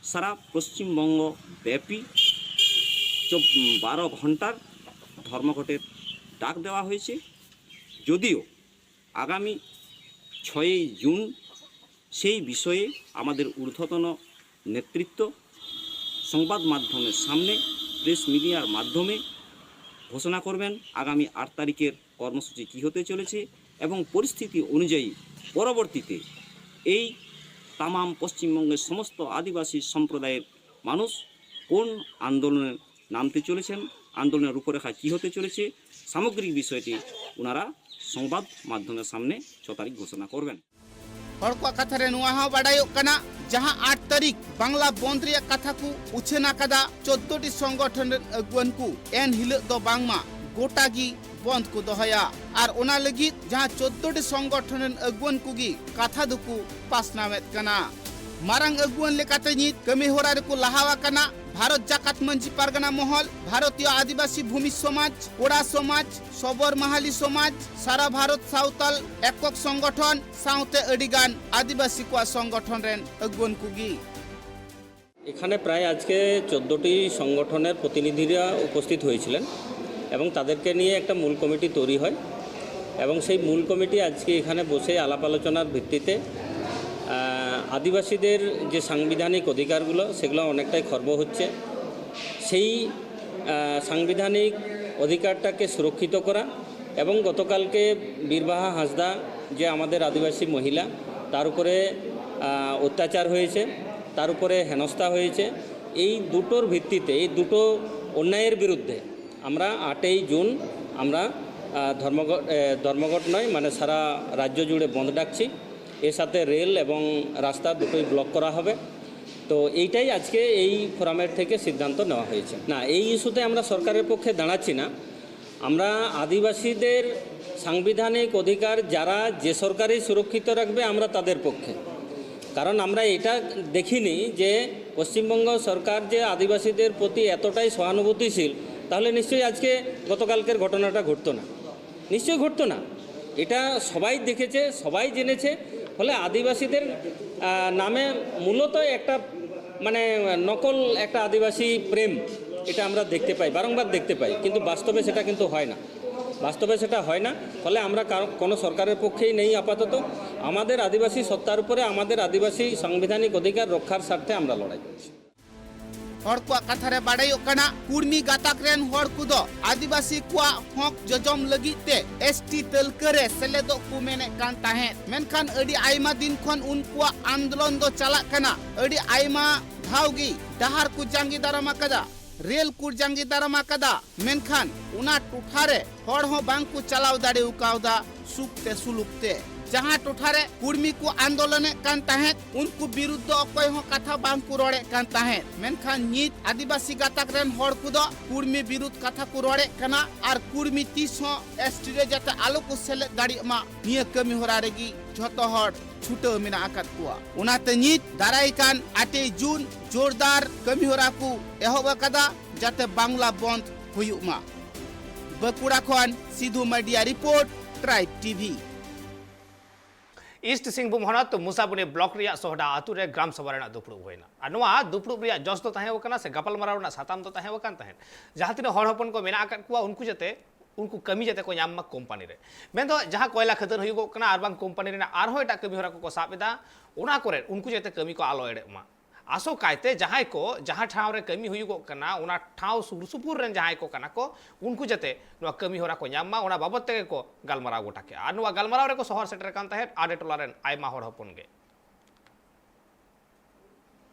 সারা পশ্চিমবঙ্গ ব্যাপী চব- বারো ঘন্টার ধর্মঘটের ডাক দেওয়া হয়েছে। যদিও আগামী ছয়ই জুন সেই বিষয়ে আমাদের ঊর্ধ্বতন নেতৃত্ব সংবাদ মাধ্যমের সামনে, প্রেস মিডিয়ার মাধ্যমে ঘোষণা করবেন আগামী আট তারিখের কর্মসূচি কী হতে চলেছে এবং পরিস্থিতি অনুযায়ী পরবর্তীতে এই তামাম পশ্চিমবঙ্গের সমস্ত আদিবাসী সম্প্রদায়ের মানুষ কোন আন্দোলনে নামতে চলেছেন, আন্দোলনের রূপরেখা কী হতে চলেছে, সামগ্রিক বিষয়টি ওনারা সংবাদ মাধ্যমের সামনে ছ তারিখ ঘোষণা করবেন। ᱦᱚᱲ ᱠᱚᱣᱟᱜ ᱠᱟᱛᱷᱟ ᱨᱮ ᱱᱚᱣᱟ ᱦᱚᱸ ᱵᱟᱰᱟᱭᱚᱜ ᱠᱟᱱᱟ, ᱡᱟᱦᱟᱸ ᱟᱴ ᱛᱟᱹᱨᱤᱠᱷ ᱵᱟᱝᱞᱟ ᱵᱚᱱᱫ ᱨᱮᱭᱟᱜ ᱠᱟᱛᱷᱟ ᱠᱚ ᱩᱪᱷᱟᱹᱱ ᱟᱠᱟᱫᱟ ᱪᱳᱫᱽᱫᱳ ᱴᱤ ᱥᱚᱝᱜᱚᱴᱷᱚᱱ ᱨᱮᱱ ᱟᱹᱜᱩᱣᱟᱹᱱ ᱠᱚ, ᱮᱱ ᱦᱤᱞᱳᱜ ᱫᱚ ᱵᱟᱝᱢᱟ ᱜᱚᱴᱟ ᱜᱮ ᱵᱚᱱᱫ ᱠᱚ ᱫᱚᱦᱚᱭᱟ᱾ ᱟᱨ ᱚᱱᱟ ᱞᱟᱹᱜᱤᱫ ᱡᱟᱦᱟᱸ ᱪᱳᱫᱽᱫᱳ ᱴᱤ ᱥᱚᱝᱜᱚᱴᱷᱚᱱ ᱨᱮᱱ ᱟᱹᱜᱩᱣᱟᱹᱱ ᱠᱚᱜᱮ ᱠᱟᱛᱷᱟ ᱫᱚᱠᱚ ᱯᱟᱥᱱᱟᱣᱮᱫ ᱠᱟᱱᱟ᱾ ᱢᱟᱨᱟᱝ ᱟᱹᱜᱩᱣᱟᱹᱱ ᱞᱮᱠᱟᱛᱮ ᱱᱤᱛ ᱠᱟᱹᱢᱤ ᱦᱚᱨᱟ ᱨᱮᱠᱚ ᱞᱟᱦᱟᱣ ᱟᱠᱟᱱᱟ ᱵᱷᱟᱨᱚᱛ ᱡᱟᱠᱟᱛ ᱢᱟᱹᱡᱷᱤ ᱯᱟᱨᱜᱟᱱᱟ ᱢᱚᱦᱚᱞ, ᱵᱷᱟᱨᱚᱛᱤᱭᱚ ᱟᱹᱫᱤᱵᱟᱹᱥᱤ ᱵᱷᱩᱢᱤ ᱥᱚᱢᱟᱡᱽ, ᱠᱚᱲᱟ ᱥᱚᱢᱟᱡᱽ, ᱥᱚᱵᱚᱨ ᱢᱟᱦᱟᱞᱤ ᱥᱚᱢᱟᱡᱽ, ᱥᱟᱨᱟ ᱵᱷᱟᱨᱚᱛ ᱥᱟᱶᱛᱟᱞ ᱮᱠᱚᱠ ᱥᱚᱝᱜᱚᱴᱷᱚᱱ ᱥᱟᱶᱛᱮ ᱟᱹᱰᱤᱜᱟᱱ ᱟᱹᱫᱤᱵᱟᱹᱥᱤ ᱠᱚᱣᱟᱜ ᱥᱚᱝᱜᱚᱴᱷᱚᱱ ᱨᱮᱱ ᱟᱹᱜᱩᱣᱟᱹᱱ ᱠᱚᱜᱮ᱾ এখানে প্রায় আজকে চোদ্দোটি সংগঠনের প্রতিনিধিরা উপস্থিত হয়েছিলেন এবং তাদেরকে নিয়ে একটা মূল কমিটি তৈরি হয় এবং সেই মূল কমিটি আজকে এখানে বসে আলাপ আলোচনার ভিত্তিতে আহ, আদিবাসীদের যে সাংবিধানিক অধিকারগুলো, সেগুলো অনেকটাই খর্ব হচ্ছে। সেই আহ, সাংবিধানিক অধিকারটাকে সুরক্ষিত করা এবং গতকালকে বীরবাহা হাঁসদা, যে আমাদের আদিবাসী মহিলা, তার উপরে আহ, অত্যাচার হয়েছে, তার উপরে হেনস্থা হয়েছে। এই দুটোর ভিত্তিতে, এই দুটো অন্যায়ের বিরুদ্ধে আমরা আটই জুন আমরা আহ, ধর্মঘট আহ, ধর্মঘট নয়, মানে সারা রাজ্য জুড়ে বন্ধ ডাকছি। এর সাথে রেল এবং রাস্তা দুটোই ব্লক করা হবে। তো এইটাই আজকে এই ফোরামের থেকে সিদ্ধান্ত নেওয়া হয়েছে। না, এই ইস্যুতে আমরা সরকারের পক্ষে দাঁড়াচ্ছি না। আমরা আদিবাসীদের সাংবিধানিক অধিকার যারা যে সরকারই সুরক্ষিত রাখবে, আমরা তাদের পক্ষে। কারণ আমরা এটা দেখিনি যে পশ্চিমবঙ্গ সরকার যে আদিবাসীদের প্রতি এতটাই সহানুভূতিশীল, তাহলে নিশ্চয়ই আজকে গতকালকের ঘটনাটা ঘটতো না, নিশ্চয়ই ঘটতো না। এটা সবাই দেখেছে, সবাই জেনেছে। ফলে আদিবাসীদের আহ, নামে মূলত একটা, মানে, নকল একটা আদিবাসী প্রেম, এটা আমরা দেখতে পাই, বারংবার দেখতে পাই, কিন্তু বাস্তবে সেটা কিন্তু হয় না। বাস্তবে সেটা হয় না। ফলে আমরা কারো, কোনো সরকারের পক্ষেই নেই আপাতত। আমাদের আদিবাসী সত্তার উপরে আমাদের আদিবাসী সাংবিধানিক অধিকার রক্ষার স্বার্থে আমরা লড়াই করছি। ᱦᱚᱲ ᱠᱚᱣᱟᱜ ᱠᱟᱛᱷᱟ ᱨᱮ ᱵᱟᱰᱟᱭᱚᱜ ᱠᱟᱱᱟ, ᱠᱩᱲᱢᱤ ᱜᱟᱛᱟᱠ ᱨᱮᱱ ᱦᱚᱲ ᱠᱚᱫᱚ ᱟᱹᱫᱤᱵᱟᱹᱥᱤ ᱠᱚᱣᱟᱜ ᱦᱚᱠ ᱡᱚᱡᱚᱢ ᱞᱟᱹᱜᱤᱫ ᱛᱮ ᱮᱥ ᱴᱤ ᱛᱟᱹᱞᱠᱟᱹ ᱨᱮ ᱥᱮᱞᱮᱫᱚᱜ ᱠᱚ ᱢᱮᱱᱮᱫ ᱠᱟᱱ ᱛᱟᱦᱮᱸᱫ᱾ ᱢᱮᱱᱠᱷᱟᱱ ᱟᱹᱰᱤ ᱟᱭᱢᱟ ᱫᱤᱱ ᱠᱷᱚᱱ ᱩᱱᱠᱩᱣᱟᱜ ᱟᱱᱫᱳᱞᱚᱱ ᱫᱚ ᱪᱟᱞᱟᱜ ᱠᱟᱱᱟ᱾ ᱟᱹᱰᱤ ᱟᱭᱢᱟ ᱫᱷᱟᱣ ᱜᱮ ᱰᱟᱦᱟᱨ ᱠᱚ ᱡᱟᱸᱜᱮ ᱫᱟᱨᱟᱢ ᱟᱠᱟᱫᱟ, ᱨᱮᱞ ᱠᱚ ᱡᱟᱸᱜᱮ ᱫᱟᱨᱟᱢ ᱟᱠᱟᱫᱟ, ᱢᱮᱱᱠᱷᱟᱱ ᱚᱱᱟ ᱴᱚᱴᱷᱟ ᱨᱮ ᱦᱚᱲ ᱦᱚᱸ ᱵᱟᱝ ᱠᱚ ᱪᱟᱞᱟᱣ ᱫᱟᱲᱮ ᱠᱟᱣᱫᱟ ᱥᱩᱠ ᱛᱮ ᱥᱩᱞᱩᱠ ᱛᱮ᱾ ᱡᱟᱦᱟᱸ ᱴᱚᱴᱷᱟ ᱨᱮ ᱠᱩᱲᱢᱤ ᱠᱚ ᱟᱱᱫᱳᱞᱚᱱᱮᱫ ᱠᱟᱱ ᱛᱟᱦᱮᱸᱫ, ᱩᱱᱠᱩ ᱵᱤᱨᱩᱫᱽ ᱫᱚ ᱚᱠᱚᱭ ᱦᱚᱸ ᱠᱟᱛᱷᱟ ᱵᱟᱝ ᱠᱚ ᱨᱚᱲᱮᱫ ᱠᱟᱱ ᱛᱟᱦᱮᱸᱫ᱾ ᱢᱮᱱᱠᱷᱟᱱ ᱱᱤᱛ ᱟᱹᱫᱤᱵᱟᱹᱥᱤ ᱜᱟᱛᱟᱠ ᱨᱮᱱ ᱦᱚᱲ ᱠᱚᱫᱚ ᱠᱩᱲᱢᱤ ᱵᱤᱨᱩᱫᱽ ᱠᱟᱛᱷᱟ ᱠᱚ ᱨᱚᱲᱮᱫ ᱠᱟᱱᱟ ᱟᱨ ᱠᱩᱲᱢᱤ ᱛᱤᱥ ᱦᱚᱸ ᱮᱥ ᱴᱤ ᱨᱮ ᱡᱟᱛᱮ ᱟᱞᱚ ᱠᱚ ᱥᱮᱞᱮᱫ ᱫᱟᱲᱮᱭᱟᱜ ᱢᱟ, ᱱᱤᱭᱟᱹ ᱠᱟᱹᱢᱤ ᱦᱚᱨᱟ ᱨᱮᱜᱮ ᱡᱷᱚᱛᱚ ᱦᱚᱲ ᱪᱷᱩᱴᱟᱹᱣ ᱢᱮᱱᱟᱜ ᱟᱠᱟᱫ ᱠᱚᱣᱟ᱾ ᱚᱱᱟᱛᱮ ᱱᱤᱛ ᱫᱟᱨᱟᱭ ᱠᱟᱱ ᱟᱴᱮᱭ ᱡᱩᱱ ᱡᱳᱨᱫᱟᱨ ᱠᱟᱹᱢᱤ ᱦᱚᱨᱟ ᱠᱚ ᱮᱦᱚᱵ ᱟᱠᱟᱫᱟ, ᱡᱟᱛᱮ ᱵᱟᱝᱞᱟ ᱵᱚᱱᱫ ᱦᱩᱭᱩᱜ ᱢᱟ᱾ ᱵᱟᱸᱠᱩᱲᱟ ᱠᱷᱚᱱ ᱥᱤᱫᱷᱩ ᱢᱟᱨᱰᱤᱭᱟᱜ ᱨᱤᱯᱳᱨᱴ, ᱴᱨᱟᱭᱤᱵᱽ ᱴᱤ ᱵᱷᱤ᱾ ᱤᱥᱴ ᱥᱤᱝᱵᱷᱩᱢ ᱦᱚᱱᱚᱛ ᱢᱩᱥᱟᱵᱩᱱᱤ ᱵᱞᱚᱠ ᱨᱮᱭᱟᱜ ᱥᱚᱦᱰᱟ ᱟᱹᱛᱩ ᱨᱮ ᱜᱨᱟᱢ ᱥᱚᱵᱷᱟ ᱨᱮᱱᱟᱜ ᱫᱩᱯᱲᱩᱵ ᱦᱩᱭᱮᱱᱟ᱾ ᱟᱨ ᱱᱚᱣᱟ ᱫᱩᱯᱲᱩᱵ ᱨᱮᱭᱟᱜ ᱡᱚᱥ ᱫᱚ ᱛᱟᱦᱮᱸ ᱠᱟᱱᱟ ᱥᱮ ᱜᱟᱯᱟᱞᱢᱟᱨᱟᱣ ᱨᱮᱱᱟᱜ ᱥᱟᱛᱟᱢ ᱫᱚ ᱛᱟᱦᱮᱸ ᱠᱟᱱ ᱛᱟᱦᱮᱸᱫ, ᱡᱟᱦᱟᱸ ᱛᱤᱱᱟᱹᱜ ᱦᱚᱲ ᱦᱚᱯᱚᱱ ᱠᱚ ᱢᱮᱱᱟᱜ ᱟᱠᱟᱫ ᱠᱚᱣᱟ, ᱩᱱᱠᱩ ᱡᱟᱛᱮ ᱩᱱᱠᱩ ᱠᱟᱹᱢᱤ ᱡᱟᱛᱮ ᱠᱚ ᱧᱟᱢ ᱢᱟ ᱠᱳᱢᱯᱟᱱᱤ ᱨᱮ᱾ ᱢᱮᱱᱫᱚ ᱡᱟᱦᱟᱸ ᱠᱚᱭᱞᱟ ᱠᱷᱟᱹᱫᱟᱹᱱ ᱦᱩᱭᱩᱜᱚᱜ ᱠᱟᱱᱟ ᱟᱨ ᱵᱟᱝ ᱠᱳᱢᱯᱟᱱᱤ ᱨᱮᱱᱟᱜ ᱟᱨᱦᱚᱸ ᱮᱴᱟᱜ ᱠᱟᱹᱢᱤ ᱦᱚᱨᱟ ᱠᱚᱠᱚ ᱥᱟᱵ ᱮᱫᱟ, ᱚᱱᱟ ᱠᱚᱨᱮ ᱩᱱᱠᱩ ᱡᱟᱛᱮ ᱠᱟᱹᱢᱤ ᱠᱚ ᱟᱞᱚ ᱮᱲᱮᱜ ᱢᱟ᱾ ᱟᱥᱚᱠᱟᱭᱛᱮ ᱡᱟᱦᱟᱸᱭ ᱠᱚ ᱡᱟᱦᱟᱸ ᱴᱷᱟᱶ ᱨᱮ ᱠᱟᱹᱢᱤ ᱦᱩᱭᱩᱜᱚᱜ ᱠᱟᱱᱟ, ᱚᱱᱟ ᱴᱷᱟᱶ ᱥᱩᱨ ᱥᱩᱯᱩᱨ ᱨᱮᱱ ᱡᱟᱦᱟᱸᱭ ᱠᱚ ᱠᱟᱱᱟ ᱠᱚ, ᱩᱱᱠᱩ ᱡᱟᱛᱮ ᱱᱚᱣᱟ ᱠᱟᱹᱢᱤ ᱦᱚᱨᱟ ᱠᱚ ᱧᱟᱢ ᱢᱟ, ᱚᱱᱟ ᱵᱟᱵᱚᱫ ᱛᱮᱜᱮ ᱠᱚ ᱜᱟᱞᱢᱟᱨᱟᱣ ᱜᱚᱴᱟ ᱠᱮᱜᱼᱟ᱾ ᱟᱨ ᱱᱚᱣᱟ ᱜᱟᱞᱢᱟᱨᱟᱣ ᱨᱮᱠᱚ ᱥᱚᱦᱚᱨ ᱥᱮᱴᱮᱨ ᱟᱠᱟᱱ ᱛᱟᱦᱮᱸᱫ ᱟᱰᱮ ᱴᱚᱞᱟ ᱨᱮᱱ ᱟᱭᱢᱟ ᱦᱚᱲ ᱦᱚᱯᱚᱱ ᱜᱮ᱾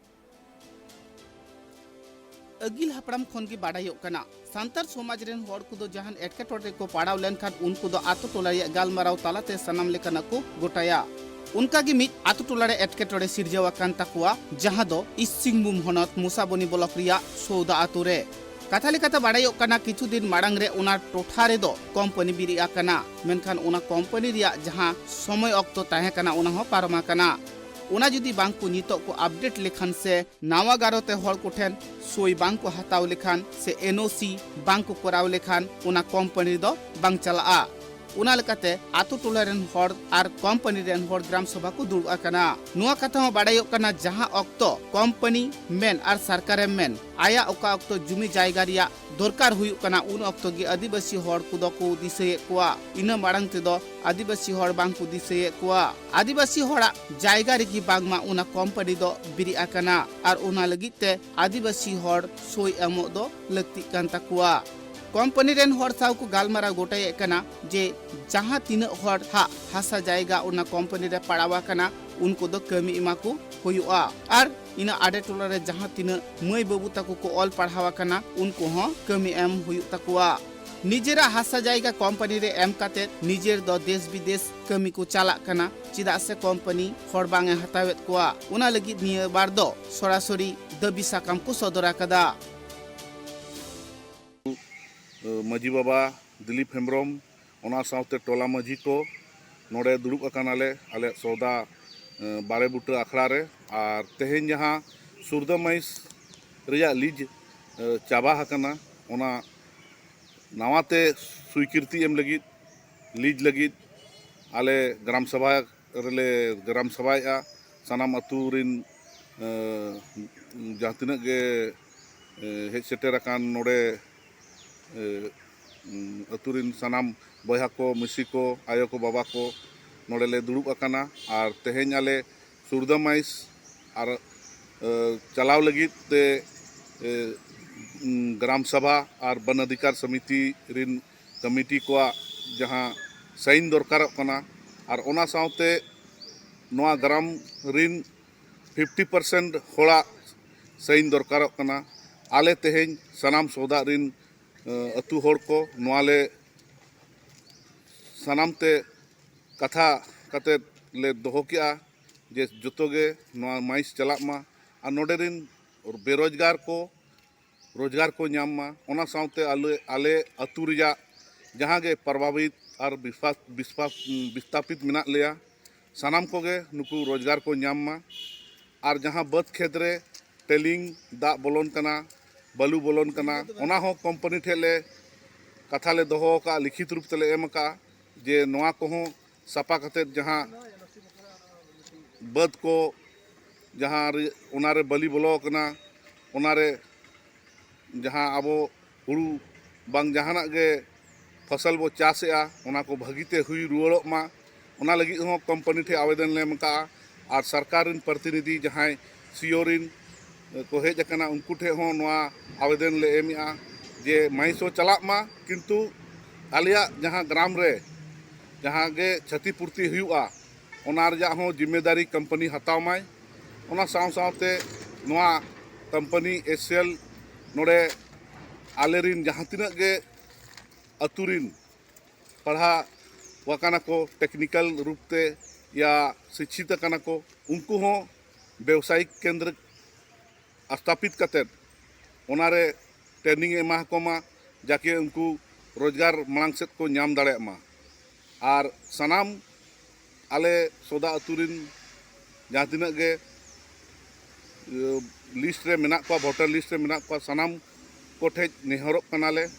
ᱟᱹᱜᱤᱞ ᱦᱟᱯᱲᱟᱢ ᱠᱷᱚᱱ ᱜᱮ ᱵᱟᱰᱟᱭᱚᱜ ᱠᱟᱱᱟ, ᱥᱟᱱᱛᱟᱲ ᱥᱚᱢᱟᱡᱽ ᱨᱮᱱ ᱦᱚᱲ ᱠᱚᱫᱚ ᱡᱟᱦᱟᱱ ᱮᱴᱠᱮᱴᱚᱬᱮ ᱨᱮᱠᱚ ᱯᱟᱲᱟᱣ ᱞᱮᱱᱠᱷᱟᱱ ᱩᱱᱠᱩ ᱫᱚ ᱟᱛᱳ ᱴᱚᱞᱟ ᱨᱮᱭᱟᱜ ᱜᱟᱞᱢᱟᱨᱟᱣ ᱛᱟᱞᱟᱛᱮ ᱥᱟᱱᱟᱢ ᱞᱮᱠᱟᱱᱟᱜ ᱠᱚ ᱜᱚᱴᱟᱭᱟ᱾ ᱚᱱᱠᱟ ᱜᱮ ᱢᱤᱫ ᱟᱛᱳ ᱴᱚᱞᱟ ᱨᱮ ᱮᱴᱠᱮᱴᱚᱬᱮ ᱥᱤᱨᱡᱟᱹᱣ ᱟᱠᱟᱱ ᱛᱟᱠᱚᱣᱟ, ᱡᱟᱦᱟᱸ ᱫᱚ ᱤᱥᱴ ᱥᱤᱝᱵᱷᱩᱢ ᱦᱚᱱᱚᱛ ᱢᱩᱥᱟᱵᱚᱱᱤ ᱵᱞᱚᱠ ᱨᱮᱭᱟᱜ ᱥᱳᱣᱫᱟ ᱟᱛᱳ ᱨᱮ᱾ ᱠᱟᱛᱷᱟ ᱞᱮᱠᱟᱛᱮ ᱵᱟᱲᱟᱭᱚᱜ ᱠᱟᱱᱟ, ᱠᱤᱪᱷᱩ ᱫᱤᱱ ᱢᱟᱲᱟᱝ ᱨᱮ ᱚᱱᱟ ᱴᱚᱴᱷᱟ ᱨᱮᱫᱚ ᱠᱳᱢᱯᱟᱱᱤ ᱵᱮᱨᱮᱫ ᱟᱠᱟᱱᱟ, ᱢᱮᱱᱠᱷᱟᱱ ᱚᱱᱟ ᱠᱳᱢᱯᱟᱱᱤ ᱨᱮᱭᱟᱜ ᱡᱟᱦᱟᱸ ᱥᱚᱢᱚᱭ ᱚᱠᱛᱚ ᱛᱟᱦᱮᱸ ᱠᱟᱱᱟ, ᱚᱱᱟ ᱦᱚᱸ ᱯᱟᱨᱚᱢ ᱟᱠᱟᱱᱟ᱾ ᱚᱱᱟ ᱡᱩᱫᱤ ᱵᱟᱝ ᱠᱚ ᱱᱤᱛᱚᱜ ᱠᱚ ᱟᱯᱰᱮᱴ ᱞᱮᱠᱷᱟᱱ ᱥᱮ ᱱᱟᱣᱟ ᱜᱟᱨᱚ ᱛᱮ ᱦᱚᱲ ᱠᱚᱴᱷᱮᱱ ᱥᱳᱭ ᱵᱟᱝ ᱠᱚ ᱦᱟᱛᱟᱣ ᱞᱮᱠᱷᱟᱱ ᱥᱮ ᱮᱱ ᱳ ᱥᱤ ᱵᱟᱝ ᱠᱚ ᱠᱚᱨᱟᱣ ᱞᱮᱠᱷᱟᱱ, ᱚᱱᱟ ᱠᱳᱢᱯᱟᱱᱤ ᱫᱚ ᱵᱟᱝ ᱪᱟᱞᱟᱜᱼᱟ᱾ ᱚᱱᱟ ᱞᱮᱠᱟᱛᱮ ᱟᱛᱳ ᱴᱚᱞᱟ ᱨᱮᱱ ᱦᱚᱲ ᱟᱨ ᱠᱳᱢᱯᱟᱱᱤ ᱨᱮᱱ ᱦᱚᱲ ᱜᱨᱟᱢ ᱥᱚᱵᱷᱟ ᱠᱚ ᱫᱩᱲᱩᱵ ᱟᱠᱟᱱᱟ᱾ ᱱᱚᱣᱟ ᱠᱟᱛᱷᱟ ᱦᱚᱸ ᱵᱟᱲᱟᱭᱚᱜ ᱠᱟᱱᱟ, ᱡᱟᱦᱟᱸ ᱚᱠᱛᱚ ᱠᱳᱢᱯᱟᱱᱤ ᱢᱮᱱ ᱟᱨ ᱥᱚᱨᱠᱟᱨᱮᱢ ᱢᱮᱱ, ᱟᱭᱟᱜ ᱚᱠᱟ ᱚᱠᱛᱚ ᱡᱩᱢᱤ ᱡᱟᱭᱜᱟ ᱨᱮᱭᱟᱜ ᱫᱚᱨᱠᱟᱨ ᱦᱩᱭᱩᱜ ᱠᱟᱱᱟ, ᱩᱱ ᱚᱠᱛᱚ ᱜᱮ ᱟᱹᱫᱤᱵᱟᱹᱥᱤ ᱦᱚᱲ ᱠᱚᱫᱚ ᱠᱚ ᱫᱤᱥᱟᱹᱭᱮᱫ ᱠᱚᱣᱟ᱾ ᱤᱱᱟᱹ ᱢᱟᱲᱟᱝ ᱛᱮᱫᱚ ᱟᱹᱫᱤᱵᱟᱹᱥᱤ ᱦᱚᱲ ᱵᱟᱝ ᱠᱚ ᱫᱤᱥᱟᱹᱭᱮᱫ ᱠᱚᱣᱟ᱾ ᱟᱹᱫᱤᱵᱟᱹᱥᱤ ᱦᱚᱲᱟᱜ ᱡᱟᱭᱜᱟ ᱨᱮᱜᱮ ᱵᱟᱝᱢᱟ ᱚᱱᱟ ᱠᱳᱢᱯᱟᱱᱤ ᱫᱚ ᱵᱮᱨᱮᱫ ᱟᱠᱟᱱᱟ ᱟᱨ ᱚᱱᱟ ᱞᱟᱹᱜᱤᱫ ᱛᱮ ᱟᱹᱫᱤᱵᱟᱹᱥᱤ ᱦᱚᱲ ᱥᱳᱭ ᱮᱢᱚᱜ ᱫᱚ ᱞᱟᱹᱠᱛᱤᱜ ᱠᱟᱱ ᱛᱟᱠᱚᱣᱟ᱾ ᱠᱳᱢᱯᱟᱱᱤ ᱨᱮᱱ ᱦᱚᱲ ᱥᱟᱶ ᱠᱚ ᱜᱟᱞᱢᱟᱨᱟᱣ ᱜᱚᱴᱟᱭᱮᱫ ᱠᱟᱱᱟ ᱡᱮ ᱡᱟᱦᱟᱸ ᱛᱤᱱᱟᱹᱜ ᱦᱚᱲ ᱦᱟᱜ ᱦᱟᱥᱟ ᱡᱟᱭᱜᱟ ᱚᱱᱟ ᱠᱳᱢᱯᱟᱱᱤ ᱨᱮ ᱯᱟᱲᱟᱣ ᱟᱠᱟᱱᱟ, ᱩᱱᱠᱩ ᱫᱚ ᱠᱟᱹᱢᱤ ᱮᱢᱟ ᱠᱚ ᱦᱩᱭᱩᱜᱼᱟ᱾ ᱟᱨ ᱤᱱᱟᱹ ᱟᱰᱮ ᱴᱚᱞᱟ ᱨᱮ ᱡᱟᱦᱟᱸ ᱛᱤᱱᱟᱹᱜ ᱢᱟᱹᱭ ᱵᱟᱹᱵᱩ ᱛᱟᱠᱚ ᱠᱚ ᱚᱞ ᱯᱟᱲᱦᱟᱣ ᱟᱠᱟᱱᱟ, ᱩᱱᱠᱩ ᱦᱚᱸ ᱠᱟᱹᱢᱤ ᱮᱢ ᱦᱩᱭᱩᱜ ᱛᱟᱠᱚᱣᱟ᱾ ᱱᱤᱡᱮᱨᱟᱜ ᱦᱟᱥᱟ ᱡᱟᱭᱜᱟ ᱠᱳᱢᱯᱟᱱᱤ ᱨᱮ ᱮᱢ ᱠᱟᱛᱮ ᱱᱤᱡᱮᱨ ᱫᱚ ᱫᱮᱥ ᱵᱤᱫᱮᱥ ᱠᱟᱹᱢᱤ ᱠᱚ ᱪᱟᱞᱟᱜ ᱠᱟᱱᱟ, ᱪᱮᱫᱟᱜ ᱥᱮ ᱠᱳᱢᱯᱟᱱᱤ ᱦᱚᱲ ᱵᱟᱝ ᱮ ᱦᱟᱛᱟᱣᱮᱫ ᱠᱚᱣᱟ᱾ ᱚᱱᱟ ᱞᱟᱹᱜᱤᱫ ᱱᱤᱭᱟᱹ ᱵᱟᱨ ᱫᱚ ᱥᱚᱨᱟᱥᱚᱨᱤ ᱫᱟᱹᱵᱤ ᱥᱟᱠᱟᱢ ᱠᱚ ᱥᱚᱫᱚᱨ ᱟᱠᱟᱫᱟ᱾ ᱢᱟᱹᱡᱷᱤ ᱵᱟᱵᱟ ᱫᱤᱞᱤᱯ ᱦᱮᱢᱵᱨᱚᱢ, ᱚᱱᱟ ᱥᱟᱶᱛᱮ ᱴᱚᱞᱟ ᱢᱟᱹᱡᱷᱤ ᱠᱚ ᱱᱚᱰᱮ ᱫᱩᱲᱩᱵ ᱟᱠᱟᱱᱟᱞᱮ ᱟᱞᱮᱭᱟᱜ ᱥᱚᱣᱫᱟ ᱵᱟᱲᱮ ᱵᱩᱴᱟᱹ ᱟᱠᱷᱲᱟ ᱨᱮ᱾ ᱟᱨ ᱛᱮᱦᱮᱧ ᱡᱟᱦᱟᱸ ᱥᱩᱨᱫᱟᱹ ᱢᱟᱹᱭᱤᱥ ᱨᱮᱭᱟᱜ ᱞᱤᱡ ᱪᱟᱵᱟ ᱟᱠᱟᱱᱟ, ᱚᱱᱟ ᱱᱟᱣᱟᱛᱮ ᱥᱩᱭᱠᱨᱤᱛᱤ ᱮᱢ ᱞᱟᱹᱜᱤᱫ, ᱞᱤᱡ ᱞᱟᱹᱜᱤᱫ ᱟᱞᱮ ᱜᱨᱟᱢ ᱥᱚᱵᱷᱟ ᱨᱮᱞᱮ ᱜᱨᱟᱢ ᱥᱚᱵᱷᱟᱭᱮᱫᱼᱟ᱾ ᱥᱟᱱᱟᱢ ᱟᱹᱛᱩ ᱨᱤᱱ ᱡᱟᱦᱟᱸ ᱛᱤᱱᱟᱹᱜ ᱜᱮ ᱦᱮᱡ ᱥᱮᱴᱮᱨ ᱟᱠᱟᱱ ᱱᱚᱰᱮ ᱟᱹᱛᱩ ᱨᱤᱱ ᱥᱟᱱᱟᱢ ᱵᱚᱭᱦᱟ ᱠᱚ, ᱢᱤᱥᱤ ᱠᱚ, ᱟᱭᱳ ᱠᱚ, ᱵᱟᱵᱟ ᱠᱚ ᱱᱚᱰᱮ ᱞᱮ ᱫᱩᱲᱩᱵ ᱟᱠᱟᱱᱟ᱾ ᱟᱨ ᱛᱮᱦᱮᱧ ᱟᱞᱮ ᱥᱩᱨᱫᱟᱹ ᱢᱟᱹᱭᱤᱥ ᱟᱨ ᱪᱟᱞᱟᱣ ᱞᱟᱹᱜᱤᱫ ᱛᱮ ᱜᱨᱟᱢ ᱥᱚᱵᱷᱟ ᱟᱨ ᱵᱚᱱ ᱚᱫᱷᱤᱠᱟᱨ ᱥᱚᱢᱤᱛᱤ ᱨᱤᱱ ᱠᱚᱢᱤᱴᱤ ᱠᱚᱣᱟᱜ ᱡᱟᱦᱟᱸ ᱥᱟᱭᱤᱱ ᱫᱚᱨᱠᱟᱨᱚᱜ ᱠᱟᱱᱟ, ᱟᱨ ᱚᱱᱟ ᱥᱟᱶᱛᱮ ᱱᱚᱣᱟ ᱜᱨᱟᱢ ᱨᱤᱱ ᱯᱷᱤᱯᱴᱤ ᱯᱟᱨᱥᱮᱱᱴ ᱦᱚᱲᱟᱜ ᱥᱟᱭᱤᱱ ᱫᱚᱨᱠᱟᱨᱚᱜ ᱠᱟᱱᱟ᱾ ᱟᱞᱮ ᱛᱮᱦᱮᱧ ᱥᱟᱱᱟᱢ ᱥᱚᱣᱫᱟ ᱨᱤᱱ ᱟᱹᱛᱩ ᱦᱚᱲ ᱠᱚ ᱱᱚᱣᱟ ᱞᱮ ᱥᱟᱱᱟᱢ ᱛᱮ ᱠᱟᱛᱷᱟ ᱠᱟᱛᱮᱫ ᱞᱮ ᱫᱚᱦᱚ ᱠᱮᱜᱼᱟ ᱡᱮ ᱡᱚᱛᱚ ᱜᱮ ᱱᱚᱣᱟ ᱢᱟᱹᱭᱤᱥ ᱪᱟᱞᱟᱜ ᱢᱟ᱾ ᱟᱨ ᱱᱚᱰᱮ ᱨᱤᱱ ᱵᱮᱨᱳᱡᱽᱜᱟᱨ ᱠᱚ ᱨᱳᱡᱽᱜᱟᱨ ᱠᱚ ᱧᱟᱢ ᱢᱟ᱾ ᱚᱱᱟ ᱥᱟᱶᱛᱮ ᱟᱞᱮ, ᱟᱞᱮ ᱟᱹᱛᱩ ᱨᱮᱭᱟᱜ ᱡᱟᱦᱟᱸ ᱜᱮ ᱯᱨᱚᱵᱷᱟᱵᱤᱛ ᱟᱨ ᱵᱤᱥᱯᱟ-, ᱵᱤᱥᱯᱟ-, ᱵᱤᱥᱛᱷᱟᱯᱤᱛ ᱢᱮᱱᱟᱜ ᱞᱮᱭᱟ, ᱥᱟᱱᱟᱢ ᱠᱚᱜᱮ ᱱᱩᱠᱩ ᱨᱳᱡᱽᱜᱟᱨ ᱠᱚ ᱧᱟᱢ ᱢᱟ᱾ ᱟᱨ ᱡᱟᱦᱟᱸ ᱵᱟᱹᱫᱽ ᱠᱷᱮᱛ ᱨᱮ ᱴᱮᱞᱤᱝ ᱫᱟᱜ ᱵᱚᱞᱚᱱ ᱠᱟᱱᱟ, ᱵᱟᱹᱞᱩ ᱵᱚᱞᱚᱱ ᱠᱟᱱᱟ, ᱚᱱᱟ ᱦᱚᱸ ᱠᱳᱢᱯᱟᱱᱤ ᱴᱷᱮᱱ ᱞᱮ ᱠᱟᱛᱷᱟ ᱞᱮ ᱫᱚᱦᱚ ᱟᱠᱟᱫᱼᱟ, ᱞᱤᱠᱷᱤᱛ ᱨᱩᱯ ᱛᱮᱞᱮ ᱮᱢ ᱟᱠᱟᱫᱼᱟ ᱡᱮ ᱱᱚᱣᱟ ᱠᱚᱦᱚᱸ ᱥᱟᱯᱷᱟ ᱠᱟᱛᱮᱫ ᱡᱟᱦᱟᱸ ᱵᱟᱹᱫᱽ ᱠᱚ, ᱡᱟᱦᱟᱸ ᱨᱮ, ᱚᱱᱟᱨᱮ ᱵᱟᱹᱞᱤ ᱵᱚᱞᱚ ᱟᱠᱟᱱᱟ, ᱚᱱᱟᱨᱮ ᱡᱟᱦᱟᱸ ᱟᱵᱚ ᱦᱩᱲᱩ ᱵᱟᱝ ᱡᱟᱦᱟᱱᱟᱜ ᱜᱮ ᱯᱷᱚᱥᱚᱞ ᱵᱚ ᱪᱟᱥᱮᱜᱼᱟ, ᱚᱱᱟ ᱠᱚ ᱵᱷᱟᱹᱜᱤ ᱛᱮ ᱦᱩᱭ ᱨᱩᱣᱟᱹᱲᱚᱜ ᱢᱟ, ᱚᱱᱟ ᱞᱟᱹᱜᱤᱫ ᱦᱚᱸ ᱠᱳᱢᱯᱟᱱᱤ ᱴᱷᱮᱱ ᱟᱵᱮᱫᱚᱱ ᱞᱮ ᱮᱢ ᱟᱠᱟᱫᱼᱟ᱾ ᱟᱨ ᱥᱚᱨᱠᱟᱨ ᱨᱮᱱ ᱯᱨᱚᱛᱤᱱᱤᱫᱷᱤ ᱡᱟᱦᱟᱸᱭ ᱥᱤᱭᱳ ᱨᱮᱱ ᱠᱚ ᱦᱮᱡ ᱟᱠᱟᱱᱟ, ᱩᱱᱠᱩ ᱴᱷᱮᱱ ᱦᱚᱸ ᱱᱚᱣᱟ ᱟᱵᱮᱫᱚᱱ ᱞᱮ ᱮᱢᱮᱜᱼᱟ ᱡᱮ ᱢᱟᱹᱭᱤᱥ ᱦᱚᱸ ᱪᱟᱞᱟᱜ ᱢᱟ, ᱠᱤᱱᱛᱩ ᱟᱞᱮᱭᱟᱜ ᱡᱟᱦᱟᱸ ᱜᱨᱟᱢ ᱨᱮ ᱡᱟᱦᱟᱸ ᱜᱮ ᱠᱷᱚᱛᱤ ᱯᱩᱨᱛᱤ ᱦᱩᱭᱩᱜᱼᱟ, ᱚᱱᱟ ᱨᱮᱭᱟᱜ ᱦᱚᱸ ᱡᱤᱢᱢᱮᱫᱟᱨᱤ ᱠᱳᱢᱯᱟᱱᱤ ᱦᱟᱛᱟᱣ ᱢᱟᱭ᱾ ᱚᱱᱟ ᱥᱟᱶ ᱥᱟᱶᱛᱮ ᱱᱚᱣᱟ ᱠᱳᱢᱯᱟᱱᱤ ᱮᱥ ᱥᱤ ᱮᱞ ᱱᱚᱰᱮ ᱟᱞᱮ ᱨᱮᱱ ᱡᱟᱦᱟᱸ ᱛᱤᱱᱟᱹᱜ ᱜᱮ ᱟᱹᱛᱩ ᱨᱮᱱ ᱯᱟᱲᱦᱟᱣ ᱟᱠᱟᱱᱟ ᱠᱚ, ᱴᱮᱠᱱᱤᱠᱮᱞ ᱨᱩᱯ ᱛᱮ ᱭᱟ ᱥᱤᱠᱠᱷᱤᱛ ᱟᱠᱟᱱᱟ ᱠᱚ, ᱩᱱᱠᱩ ᱦᱚᱸ ᱵᱮᱵᱽᱥᱟᱭᱤᱠ ᱠᱮᱱᱫᱨᱚ ᱥᱛᱷᱟᱯᱤᱛ ᱠᱟᱛᱮᱫ ᱚᱱᱟᱨᱮ ᱴᱨᱮᱱᱤᱝ ᱮ ᱮᱢᱟ ᱠᱚ ᱢᱟ, ᱡᱟᱠᱮ ᱩᱱᱠᱩ ᱨᱳᱡᱽᱜᱟᱨ ᱢᱟᱲᱟᱝ ᱥᱮᱫ ᱠᱚ ᱧᱟᱢ ᱫᱟᱲᱮᱭᱟᱜ ᱢᱟ᱾ ᱟᱨ ᱥᱟᱱᱟᱢ ᱟᱞᱮ ᱥᱚᱫᱟ ᱟᱹᱛᱩ ᱨᱮᱱ ᱡᱟᱦᱟᱸ ᱛᱤᱱᱟᱹᱜ ᱜᱮ, ᱤᱭᱟᱹ, ᱞᱤᱥᱴ ᱨᱮ ᱢᱮᱱᱟᱜ ᱠᱚᱣᱟ, ᱵᱷᱳᱴᱟᱨ ᱞᱤᱥᱴ ᱨᱮ ᱢᱮᱱᱟᱜ ᱠᱚᱣᱟ, ᱥᱟᱱᱟᱢ ᱠᱚᱴᱷᱮᱡ ᱱᱮᱦᱚᱨᱚᱜ ᱠᱟᱱᱟᱞᱮ᱾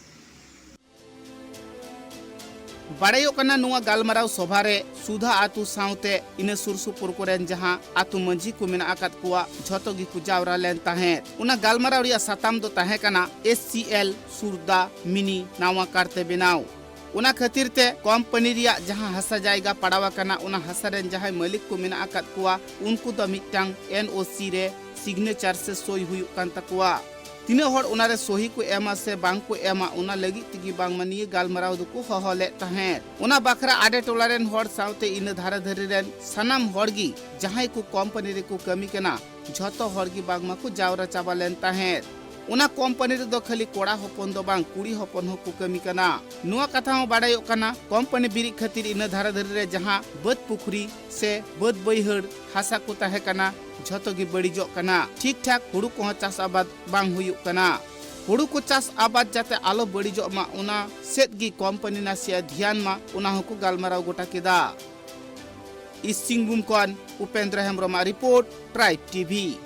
ᱵᱟᱲᱟᱭᱚᱜ ᱠᱟᱱᱟ, ᱱᱚᱣᱟ ᱜᱟᱞᱢᱟᱨᱟᱣ ᱥᱚᱵᱷᱟ ᱨᱮ ᱥᱩᱫᱷᱟ ᱟᱹᱛᱩ ᱥᱟᱶᱛᱮ ᱤᱱᱟᱹ ᱥᱩᱨ ᱥᱩᱯᱩᱨ ᱠᱚᱨᱮᱱ ᱡᱟᱦᱟᱸ ᱟᱹᱛᱩ ᱢᱟᱹᱡᱷᱤ ᱠᱚ ᱢᱮᱱᱟᱜ ᱟᱠᱟᱫ ᱠᱚᱣᱟ, ᱡᱷᱚᱛᱚ ᱜᱮᱠᱚ ᱡᱟᱣᱨᱟ ᱞᱮᱱ ᱛᱟᱦᱮᱸᱫ᱾ ᱚᱱᱟ ᱜᱟᱞᱢᱟᱨᱟᱣ ᱨᱮᱭᱟᱜ ᱥᱟᱛᱟᱢ ᱫᱚ ᱛᱟᱦᱮᱸ ᱠᱟᱱᱟ ᱮᱥ ᱥᱤ ᱮᱞ ᱥᱩᱨᱫᱟ ᱢᱤᱱᱤ ᱱᱟᱣᱟ ᱠᱟᱨᱛᱮ ᱵᱮᱱᱟᱣ᱾ ᱚᱱᱟ ᱠᱷᱟᱹᱛᱤᱨ ᱛᱮ ᱠᱳᱢᱯᱟᱱᱤ ᱨᱮᱭᱟᱜ ᱡᱟᱦᱟᱸ ᱦᱟᱥᱟ ᱡᱟᱭᱜᱟ ᱯᱟᱲᱟᱣ ᱟᱠᱟᱱᱟ, ᱚᱱᱟ ᱦᱟᱥᱟ ᱨᱮᱱ ᱡᱟᱦᱟᱸᱭ ᱢᱟᱹᱞᱤᱠ ᱠᱚ ᱢᱮᱱᱟᱜ ᱟᱠᱟᱫ ᱠᱚᱣᱟ, ᱩᱱᱠᱩ ᱫᱚ ᱢᱤᱫᱴᱟᱝ ᱮᱱ ᱳ ᱥᱤ ᱨᱮ ᱥᱤᱜᱽᱱᱮᱪᱟᱨ ᱥᱮ ᱥᱳᱭ ᱦᱩᱭᱩᱜ ᱠᱟᱱ ᱛᱟᱠᱚᱣᱟ᱾ ᱛᱤᱱᱟᱹᱜ ᱦᱚᱲ ᱚᱱᱟᱨᱮ ᱥᱳᱦᱤ ᱠᱚ ᱮᱢᱟ ᱥᱮ ᱵᱟᱝ ᱠᱚ ᱮᱢᱟ, ᱚᱱᱟ ᱞᱟᱹᱜᱤᱫ ᱛᱮᱜᱮ ᱵᱟᱝᱢᱟ ᱱᱤᱭᱟᱹ ᱜᱟᱞᱢᱟᱨᱟᱣ ᱫᱚᱠᱚ ᱦᱚᱦᱚ ᱞᱮᱫ ᱛᱟᱦᱮᱸᱫ᱾ ᱚᱱᱟ ᱵᱟᱠᱷᱨᱟ ᱟᱰᱮ ᱴᱚᱞᱟ ᱨᱮᱱ ᱦᱚᱲ ᱥᱟᱶᱛᱮ ᱤᱱᱟᱹ ᱫᱷᱟᱨᱮ ᱫᱷᱟᱨᱮ ᱨᱮᱱ ᱥᱟᱱᱟᱢ ᱦᱚᱲ ᱜᱮ ᱡᱟᱦᱟᱸᱭ ᱠᱚ ᱠᱳᱢᱯᱟᱱᱤ ᱨᱮᱠᱚ ᱠᱟᱹᱢᱤ ᱠᱟᱱᱟ, ᱡᱷᱚᱛᱚ ᱦᱚᱲ ᱜᱮ ᱵᱟᱝᱢᱟ ᱠᱚ ᱡᱟᱣᱨᱟ ᱪᱟᱵᱟ ᱞᱮᱱ ᱛᱟᱦᱮᱸᱫ᱾ ᱚᱱᱟ ᱠᱳᱢᱯᱟᱱᱤ ᱨᱮᱫᱚ ᱠᱷᱟᱹᱞᱤ ᱠᱚᱲᱟ ᱦᱚᱯᱚᱱ ᱫᱚ ᱵᱟᱝ, ᱠᱩᱲᱤ ᱦᱚᱯᱚᱱ ᱦᱚᱸᱠᱚ ᱠᱟᱹᱢᱤ ᱠᱟᱱᱟ᱾ ᱱᱚᱣᱟ ᱠᱟᱛᱷᱟ ᱦᱚᱸ ᱵᱟᱰᱟᱭᱚᱜ ᱠᱟᱱᱟ, ᱠᱳᱢᱯᱟᱱᱤ ᱵᱤᱨᱤᱫ ᱠᱷᱟᱹᱛᱤᱨ ᱤᱱᱟᱹ ᱫᱷᱟᱨᱮ ᱫᱷᱟᱨᱮ ᱨᱮ ᱡᱟᱦᱟᱸ ᱵᱟᱹᱫᱽ ᱯᱩᱠᱷᱨᱤ ᱥᱮ ᱵᱟᱹᱫᱽ ᱵᱟᱹᱭᱦᱟᱹᱲ ᱦᱟᱥᱟ ᱠᱚ ᱛᱟᱦᱮᱸ ᱠᱟᱱᱟ, ᱡᱷᱚᱛᱚ ᱜᱮ ᱵᱟᱹᱲᱤᱡᱚᱜ ᱠᱟᱱᱟ᱾ ᱴᱷᱤᱠ ᱴᱷᱟᱠ ᱦᱩᱲᱩ ᱠᱚᱦᱚᱸ ᱪᱟᱥ ᱟᱵᱟᱫ ᱵᱟᱝ ᱦᱩᱭᱩᱜ ᱠᱟᱱᱟ᱾ ᱦᱩᱲᱩ ᱠᱚ ᱪᱟᱥ ᱟᱵᱟᱫ ᱡᱟᱛᱮ ᱟᱞᱚ ᱵᱟᱹᱲᱤᱡᱚᱜ ᱢᱟ, ᱚᱱᱟ ᱥᱮᱫ ᱜᱮ ᱠᱳᱢᱯᱟᱱᱤ ᱱᱟᱥᱮᱭᱟᱜ ᱫᱷᱮᱭᱟᱱ ᱢᱟ, ᱚᱱᱟ ᱦᱚᱸᱠᱚ ᱜᱟᱞᱢᱟᱨᱟᱣ ᱜᱚᱴᱟ ᱠᱮᱫᱟ᱾ ᱤᱥᱴ ᱥᱤᱝᱵᱷᱩᱢ ᱠᱷᱚᱱ ᱩᱯᱮᱱᱫᱨᱚ ᱦᱮᱢᱵᱨᱚᱢᱟᱜ report, tribe TV.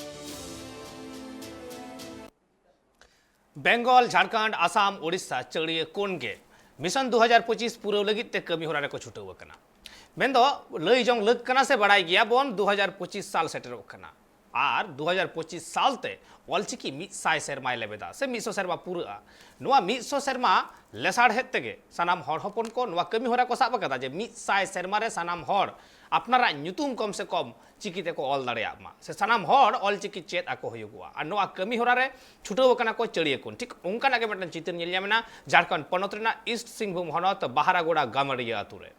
Bengal, Jharkhand, Assam, Odisha ᱪᱟᱹᱲᱤᱭᱟᱹ ᱠᱚᱱ ᱜᱮ ᱢᱤᱥᱚᱱ ᱫᱩ ᱦᱟᱡᱟᱨ ᱯᱚᱸᱪᱤᱥ ᱯᱩᱨᱟᱹᱣ ᱞᱟᱹᱜᱤᱫ ᱛᱮ ᱠᱟᱹᱢᱤ ᱦᱚᱨᱟ ᱨᱮᱠᱚ ᱪᱷᱩᱴᱟᱹᱣ ᱟᱠᱟᱱᱟ᱾ ᱢᱮᱱᱫᱚ ᱞᱟᱹᱭ ᱡᱚᱝ ᱞᱟᱹᱠ ᱠᱟᱱᱟ ᱥᱮ ᱵᱟᱲᱟᱭ ᱜᱮᱭᱟ ᱵᱚᱱ, ᱫᱩ ᱦᱟᱡᱟᱨ ᱯᱚᱸᱪᱤᱥ ᱥᱟᱞ ᱥᱮᱴᱮᱨᱚᱜ ᱠᱟᱱᱟ᱾ ᱟᱨ ᱫᱩ ᱦᱟᱡᱟᱨ ᱯᱚᱸᱪᱤᱥ ᱥᱟᱞ ᱛᱮ ᱚᱞᱪᱤᱠᱤ ᱢᱤᱫ ᱥᱟᱭ ᱥᱮᱨᱢᱟᱭ ᱞᱮᱵᱮᱫᱟ ᱥᱮ ᱢᱤᱫ ᱥᱚ ᱥᱮᱨᱢᱟ ᱯᱩᱨᱟᱹᱜᱼᱟ᱾ ᱱᱚᱣᱟ ᱢᱤᱫ ᱥᱚ ᱥᱮᱨᱢᱟ ᱞᱮᱥᱟᱲᱦᱮᱫ ᱛᱮᱜᱮ ᱥᱟᱱᱟᱢ ᱦᱚᱲ ᱦᱚᱯᱚᱱ ᱠᱚ ᱱᱚᱣᱟ ᱠᱟᱹᱢᱤ ᱦᱚᱨᱟ ᱠᱚ ᱥᱟᱵ ᱟᱠᱟᱫᱟ ᱡᱮ ᱢᱤᱫ ᱥᱟᱭ ᱥᱮᱨᱢᱟ ᱨᱮ ᱥᱟᱱᱟᱢ ᱦᱚᱲ ᱟᱯᱱᱟᱨᱟᱜ ᱧᱩᱛᱩᱢ ᱠᱚᱢ ᱥᱮ ᱠᱚᱢ ᱪᱤᱠᱤ ᱛᱮᱠᱚ ᱚᱞ ᱫᱟᱲᱮᱭᱟᱜ ᱢᱟ ᱥᱮ ᱥᱟᱱᱟᱢ ᱦᱚᱲ ᱚᱞᱪᱤᱠᱤ ᱪᱮᱫ ᱟᱠᱚ ᱦᱩᱭᱩᱜᱚᱜᱼᱟ᱾ ᱟᱨ ᱱᱚᱣᱟ ᱠᱟᱹᱢᱤ ᱦᱚᱨᱟ ᱨᱮ ᱪᱷᱩᱴᱟᱹᱣ ᱟᱠᱟᱱᱟ ᱠᱚ ᱪᱟᱹᱲᱤᱭᱟᱹ ᱠᱚᱱ᱾ ᱴᱷᱤᱠ ᱚᱱᱠᱟᱱᱟᱜ ᱜᱮ ᱢᱤᱫᱴᱟᱝ ᱪᱤᱛᱟᱹᱨ ᱧᱮᱞ ᱧᱟᱢ ᱮᱱᱟ ᱡᱷᱟᱲᱠᱷᱚᱸᱰ ᱯᱚᱱᱚᱛ ᱨᱮᱱᱟᱜ ᱤᱥᱴ ᱥᱤᱝᱵᱷᱩᱢ ᱦᱚᱱᱚᱛ ᱵᱟᱦᱟᱨᱟᱜᱳᱲᱟ ᱜᱟᱢᱟᱨᱤᱭᱟᱹ ᱟᱛᱳ ᱨᱮ᱾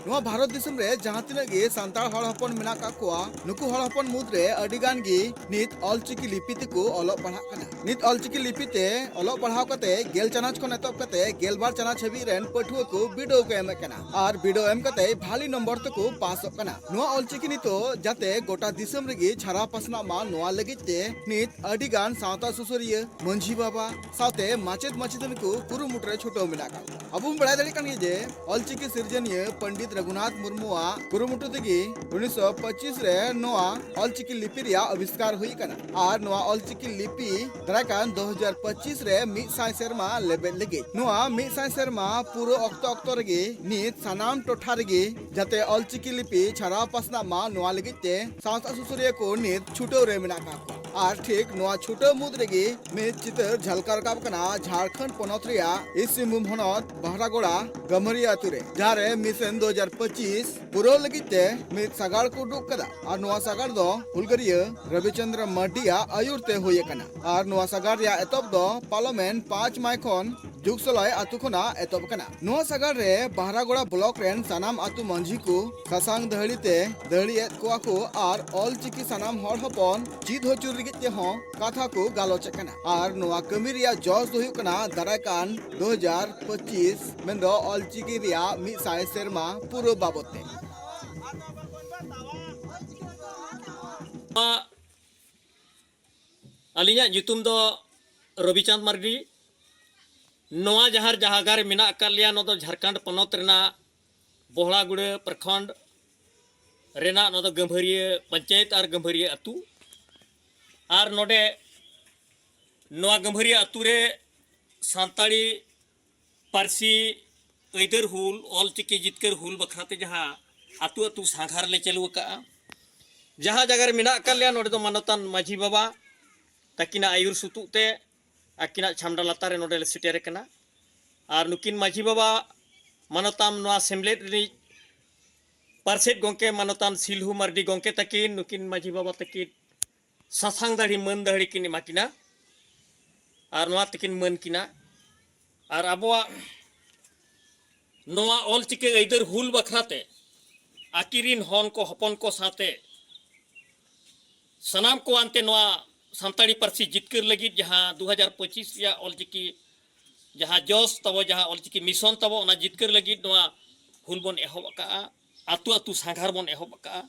ᱱᱚᱣᱟ ᱵᱷᱟᱨᱚᱛ ᱫᱤᱥᱚᱢ ᱨᱮ ᱡᱟᱦᱟᱸ ᱛᱤᱱᱟᱹᱜ ᱜᱮ ᱥᱟᱱᱛᱟᱲ ᱦᱚᱲ ᱦᱚᱯᱚᱱ ᱢᱮᱱᱟᱜ ᱠᱟᱜ ᱠᱚᱣᱟ, ᱱᱩᱠᱩ ᱦᱚᱲ ᱦᱚᱯᱚᱱ ᱢᱩᱫᱽᱨᱮ ᱟᱹᱰᱤ ᱜᱟᱱ ᱜᱮ ᱱᱤᱛ ᱚᱞᱪᱤᱠᱤ ᱞᱤᱯᱤ ᱛᱮᱠᱚ ᱚᱞᱚᱜ ᱯᱟᱲᱦᱟᱜ ᱠᱟᱱᱟ᱾ ᱱᱤᱛ ᱚᱞᱪᱤᱠᱤ ᱞᱤᱯᱤ ᱛᱮ ᱚᱞᱚᱜ ᱯᱟᱲᱦᱟᱣ ᱠᱟᱛᱮ ᱜᱮᱞ ᱪᱟᱱᱟᱪ ᱠᱷᱚᱱ ᱮᱛᱚᱦᱚᱵ ᱠᱟᱛᱮ ᱜᱮᱞᱵᱟᱨ ᱪᱟᱱᱟᱪ ᱦᱟᱹᱵᱤᱡ ᱨᱮᱱ ᱯᱟᱹᱴᱷᱩᱣᱟᱹ ᱠᱚ ᱵᱤᱰᱟᱹᱣ ᱠᱚ ᱮᱢᱮᱫ ᱠᱟᱱᱟ ᱟᱨ ᱵᱤᱰᱟᱹᱣ ᱮᱢ ᱠᱟᱛᱮ ᱵᱷᱟᱞᱤ ᱱᱚᱢᱵᱚᱨ ᱛᱮᱠᱚ ᱯᱟᱥᱚᱜ ᱠᱟᱱᱟ᱾ ᱱᱚᱣᱟ ᱚᱞᱪᱤᱠᱤ ᱱᱤᱛᱚᱜ ᱡᱟᱛᱮ ᱜᱚᱴᱟ ᱫᱤᱥᱚᱢ ᱨᱮᱜᱮ ᱪᱷᱟᱨᱟᱣ ᱯᱟᱥᱱᱟᱜ ᱢᱟ, ᱱᱚᱣᱟ ᱞᱟᱹᱜᱤᱫ ᱛᱮ ᱱᱤᱛ ᱟᱹᱰᱤ ᱜᱟᱱ ᱥᱟᱶᱛᱟ ᱥᱩᱥᱟᱹᱨᱤᱭᱟᱹ, ᱢᱟᱹᱡᱷᱤ ᱵᱟᱵᱟ ᱥᱟᱶᱛᱮ ᱢᱟᱪᱮᱫ ᱢᱟᱪᱮᱛᱟᱹᱱᱤ ᱠᱚ ᱠᱩᱨᱩᱢᱩᱴᱩ ᱨᱮ ᱪᱷᱩᱴᱟᱹᱣ ᱢᱮᱱᱟᱜ ᱟᱠᱟᱫ ᱠᱚᱣᱟ᱾ ᱟᱵᱚ ᱵᱚᱱ ᱵᱟᱲᱟᱭ ᱫᱟᱲᱮᱭᱟᱜ ᱠᱟᱱ ᱜᱮᱭᱟ ᱡᱮ ᱚᱞᱪᱤᱠᱤ ᱥᱤᱨᱡᱚᱱᱤᱭᱟᱹ ᱯᱚᱱᱰᱤᱛ ᱨᱚᱜᱷᱩᱱᱟᱛᱷ ᱢᱩᱨᱢᱩᱣᱟᱜ ᱠᱩᱨᱩᱢᱩᱴᱩ ᱛᱮᱜᱮ ᱩᱱᱤᱥᱥᱚ ᱯᱚᱸᱪᱤᱥ ᱨᱮ ᱱᱚᱣᱟ ᱚᱞᱪᱤᱠᱤ ᱞᱤᱯᱤ ᱨᱮᱭᱟᱜ ᱟᱵᱤᱥᱠᱟᱨ ᱦᱩᱭ ᱟᱠᱟᱱᱟ᱾ ᱟᱨ ᱱᱚᱣᱟ ᱚᱞᱪᱤᱠᱤ ᱞᱤᱯᱤ ᱫᱟᱨᱟᱭ ᱠᱟᱱ ᱫᱩ ᱦᱟᱡᱟᱨ ᱯᱚᱸᱪᱤᱥ ᱨᱮ ᱢᱤᱫ ᱥᱟᱭ ᱥᱮᱨᱢᱟ ᱞᱮᱵᱮᱫ ᱞᱟᱹᱜᱤᱫ, ᱱᱚᱣᱟ ᱢᱤᱫ ᱥᱟᱭ ᱥᱮᱨᱢᱟ ᱯᱩᱨᱟᱹ ᱚᱠᱛᱚ ᱚᱠᱛᱚ ᱨᱮᱜᱮ ᱱᱤᱛ ᱥᱟᱱᱟᱢ ᱴᱚᱴᱷᱟ ᱨᱮᱜᱮ ᱡᱟᱛᱮ ᱚᱞᱪᱤᱠᱤ ᱞᱤᱯᱤ ᱪᱷᱟᱨᱟᱣ ᱯᱟᱥᱱᱟᱜ ᱢᱟ, ᱱᱚᱣᱟ ᱞᱟᱹᱜᱤᱫ ᱛᱮ ᱥᱟᱶᱛᱟ ᱥᱩᱥᱟᱹᱨᱤᱭᱟᱹ ᱠᱚ ᱱᱤᱛ ᱪᱷᱩᱴᱟᱹᱣ ᱨᱮ ᱢᱮᱱᱟᱜ ᱟᱠᱟᱫ ᱠᱚᱣᱟ᱾ ᱟᱨ ᱴᱷᱤᱠ ᱱᱚᱣᱟ ᱪᱷᱩᱴᱟᱹᱣ ᱢᱩᱫᱽ ᱨᱮᱜᱮ ᱢᱤᱫ ᱪᱤᱛᱟᱹᱨ ᱡᱷᱟᱞᱠᱟᱣ ᱨᱟᱠᱟᱵ ᱠᱟᱱᱟ ᱡᱷᱟᱲᱠᱷᱚᱸᱰ ᱯᱚᱱᱚᱛ ᱨᱮᱭᱟᱜ ᱤᱥᱴ ᱥᱤᱝᱵᱷᱩᱢ ᱦᱚᱱᱚᱛ ᱵᱟᱦᱨᱟᱜᱳᱲᱟ ᱜᱟᱢᱟᱨᱤᱭᱟ ᱟᱛᱳ ᱨᱮ, ᱡᱟᱦᱟᱸ ᱨᱮ ᱢᱤᱥᱚᱱ ᱫᱩ ᱦᱟᱡᱟᱨ ᱯᱚᱸᱪᱤᱥ ᱯᱩᱨᱟᱹᱣ ᱞᱟᱹᱜᱤᱫ ᱛᱮ ᱢᱤᱫ ᱥᱟᱜᱟᱲ ᱠᱚ ᱩᱰᱩᱠ ᱠᱟᱫᱟ᱾ ᱟᱨ ᱱᱚᱣᱟ ᱥᱟᱜᱟᱲ ᱫᱚ ᱦᱩᱞᱜᱟᱹᱨᱤᱭᱟᱹ ᱨᱚᱵᱤᱪᱚᱸᱫᱽᱨᱚ ᱢᱟᱨᱰᱤᱭᱟᱜ ᱟᱹᱭᱩᱨ ᱛᱮ ᱦᱩᱭ ᱟᱠᱟᱱᱟ᱾ ᱟᱨ ᱱᱚᱣᱟ ᱥᱟᱜᱟᱲ ᱨᱮᱭᱟᱜ ᱮᱛᱚᱦᱚᱵ ᱫᱚ ᱯᱟᱨᱞᱟᱢᱮᱱᱴ ᱯᱟᱸᱪ ᱢᱟᱭ ᱠᱷᱚᱱ ᱡᱩᱜᱽᱥᱚᱞᱚᱭ ᱟᱛᱳ ᱠᱷᱚᱱᱟᱜ ᱮᱛᱚᱦᱚᱵ ᱟᱠᱟᱱᱟ᱾ ᱱᱚᱣᱟ ᱥᱟᱜᱟᱲ ᱨᱮ ᱵᱟᱦᱨᱟᱜᱳᱲᱟ ᱵᱞᱚᱠ ᱨᱮᱱ ᱥᱟᱱᱟᱢ ᱟᱛᱳ ᱢᱟᱹᱡᱷᱤ ᱠᱚ, ᱥᱟᱥᱟᱝ ᱫᱟᱹᱦᱲᱤ ᱛᱮ ᱫᱟᱹᱦᱲᱤ ᱮᱫ ᱠᱚᱣᱟ ᱠᱚ ᱟᱨ ᱚᱞ ᱪᱤᱠᱤ ᱥᱟᱱᱟᱢ ᱦᱚᱲ ᱦᱚᱯᱚᱱ ᱪᱮᱫ ᱦᱚᱪᱚ ᱞᱟᱹᱜᱤᱫ ᱛᱮᱦᱚᱸ ᱠᱟᱛᱷᱟ ᱠᱚ ᱜᱟᱞᱚᱪ ᱮᱫ ᱠᱟᱱᱟ᱾ ᱟᱨ ᱱᱚᱣᱟ ᱠᱟᱹᱢᱤ ᱨᱮᱭᱟᱜ ᱡᱚᱥ ᱫᱚ ᱦᱩᱭᱩᱜ ᱠᱟᱱᱟ ᱫᱟᱨᱟᱭ ᱠᱟᱱ ᱫᱩ ᱦᱟᱡᱟᱨ ᱯᱚᱸᱪᱤᱥ, ᱢᱮᱱᱫᱚ ᱚᱞ ᱪᱤᱠᱤ ᱨᱮᱭᱟᱜ ᱢᱤᱫ ᱥᱟᱭ ᱥᱮᱨᱢᱟ ᱯᱩᱨᱟᱹᱣ ᱵᱟᱵᱚᱛ ᱛᱮ᱾ ᱱᱚᱣᱟ ᱟᱹᱞᱤᱧᱟᱜ ᱧᱩᱛᱩᱢ ᱫᱚ ᱨᱚᱵᱤᱪᱟᱸᱫᱽ ᱢᱟᱨᱰᱤ᱾ ᱱᱚᱣᱟ ᱡᱟᱦᱟᱸ ᱡᱟᱭᱜᱟ ᱨᱮ ᱢᱮᱱᱟᱜ ᱟᱠᱟᱫ ᱞᱮᱭᱟ, ᱱᱚᱣᱟ ᱫᱚ ᱡᱷᱟᱲᱠᱷᱚᱸᱰ ᱯᱚᱱᱚᱛ ᱨᱮᱱᱟᱜ ᱵᱚᱦᱲᱟᱜᱩᱲᱟᱹ ᱯᱨᱚᱠᱷᱚᱸᱰ ᱨᱮᱱᱟᱜ, ᱱᱚᱣᱟ ᱫᱚ ᱜᱟᱹᱢᱵᱷᱟᱹᱨᱤᱭᱟᱹ ᱯᱚᱧᱪᱟᱭᱮᱛ ᱟᱨ ᱜᱟᱹᱢᱵᱷᱟᱹᱨᱤᱭᱟᱹ ᱟᱹᱛᱩ᱾ ᱟᱨ ᱱᱚᱰᱮ ᱱᱚᱣᱟ ᱜᱟᱹᱢᱵᱷᱟᱹᱨᱤᱭᱟᱹ ᱟᱹᱛᱩ ᱨᱮ ᱥᱟᱱᱛᱟᱲᱤ ᱯᱟᱹᱨᱥᱤ ᱟᱹᱭᱫᱟᱹᱨ ᱦᱩᱞ, ᱚᱞᱪᱤᱠᱤ ᱡᱤᱛᱠᱟᱹᱨ ᱦᱩᱞ ᱵᱟᱠᱷᱨᱟᱛᱮ ᱡᱟᱦᱟᱸ ᱟᱹᱛᱩ ᱟᱹᱛᱩ ᱥᱟᱸᱜᱷᱟᱨ ᱞᱮ ᱪᱟᱹᱞᱩ ᱟᱠᱟᱫᱼᱟ, ᱡᱟᱦᱟᱸ ᱡᱟᱭᱜᱟ ᱨᱮ ᱢᱮᱱᱟᱜ ᱟᱠᱟᱫ ᱞᱮᱭᱟ, ᱱᱚᱰᱮ ᱫᱚ ᱢᱟᱱᱚᱛᱟᱱ ᱢᱟᱹᱡᱷᱤ ᱵᱟᱵᱟ ᱛᱟᱹᱠᱤᱱᱟᱜ ᱟᱹᱭᱩᱨ ᱥᱩᱛᱩᱜ ᱛᱮ ᱟᱹᱠᱤᱱᱟᱜ ᱪᱷᱟᱢᱰᱟ ᱞᱟᱛᱟᱨ ᱨᱮ ᱱᱚᱰᱮ ᱞᱮ ᱥᱮᱴᱮᱨ ᱟᱠᱟᱱᱟ᱾ ᱟᱨ ᱱᱩᱠᱤᱱ ᱢᱟᱹᱡᱷᱤ ᱵᱟᱵᱟ ᱢᱟᱱᱚᱛᱟᱱ ᱱᱚᱣᱟ ᱥᱮᱢᱞᱮᱫ ᱨᱤᱱᱤᱡ ᱯᱟᱨᱥᱮᱛ ᱜᱚᱢᱠᱮ ᱢᱟᱱᱚᱛᱟᱱ ᱥᱤᱞᱦᱩ ᱢᱟᱨᱰᱤ ᱜᱚᱢᱠᱮ ᱛᱟᱹᱠᱤᱱ, ᱱᱩᱠᱤᱱ ᱢᱟᱹᱡᱷᱤ ᱵᱟᱵᱟ ᱛᱟᱹᱠᱤᱱ ᱥᱟᱥᱟᱝ ᱫᱟᱲᱦᱤ ᱢᱟᱹᱱ ᱫᱟᱲᱦᱤ ᱠᱤᱱ ᱮᱢᱟ ᱠᱤᱱᱟ ᱟᱨ ᱱᱚᱣᱟ ᱛᱮᱠᱤᱱ ᱢᱟᱹᱱ ᱠᱤᱱᱟ᱾ ᱟᱨ ᱟᱵᱚᱣᱟᱜ ᱱᱚᱣᱟ ᱚᱞᱪᱤᱠᱤ ᱟᱹᱭᱫᱟᱹᱨ ᱦᱩᱞ ᱵᱟᱠᱷᱨᱟᱛᱮ ᱟᱹᱠᱤᱱ ᱨᱤᱱ ᱦᱚᱱ ᱠᱚ, ᱦᱚᱯᱚᱱ ᱠᱚ ᱥᱟᱶᱛᱮ ᱥᱟᱱᱟᱢ ᱠᱚ ᱟᱱᱛᱮ ᱱᱚᱣᱟ ᱥᱟᱱᱛᱟᱲᱤ ᱯᱟᱹᱨᱥᱤ ᱡᱤᱛᱠᱟᱹᱨ ᱞᱟᱹᱜᱤᱫ ᱡᱟᱦᱟᱸ ᱫᱩ ᱦᱟᱡᱟᱨ ᱯᱚᱸᱪᱤᱥ ᱨᱮᱭᱟᱜ ᱚᱞᱪᱤᱠᱤ ᱡᱟᱦᱟᱸ ᱡᱚᱥ ᱛᱟᱵᱚ, ᱡᱟᱦᱟᱸ ᱚᱞᱪᱤᱠᱤ ᱢᱤᱥᱚᱱ ᱛᱟᱵᱚ, ᱚᱱᱟ ᱡᱤᱛᱠᱟᱹᱨ ᱞᱟᱹᱜᱤᱫ ᱱᱚᱣᱟ ᱦᱩᱞ ᱵᱚᱱ ᱮᱦᱚᱵ ᱟᱠᱟᱫᱼᱟ, ᱟᱹᱛᱩ ᱟᱹᱛᱩ ᱥᱟᱸᱜᱷᱟᱨ ᱵᱚᱱ ᱮᱦᱚᱵ ᱟᱠᱟᱫᱼᱟ᱾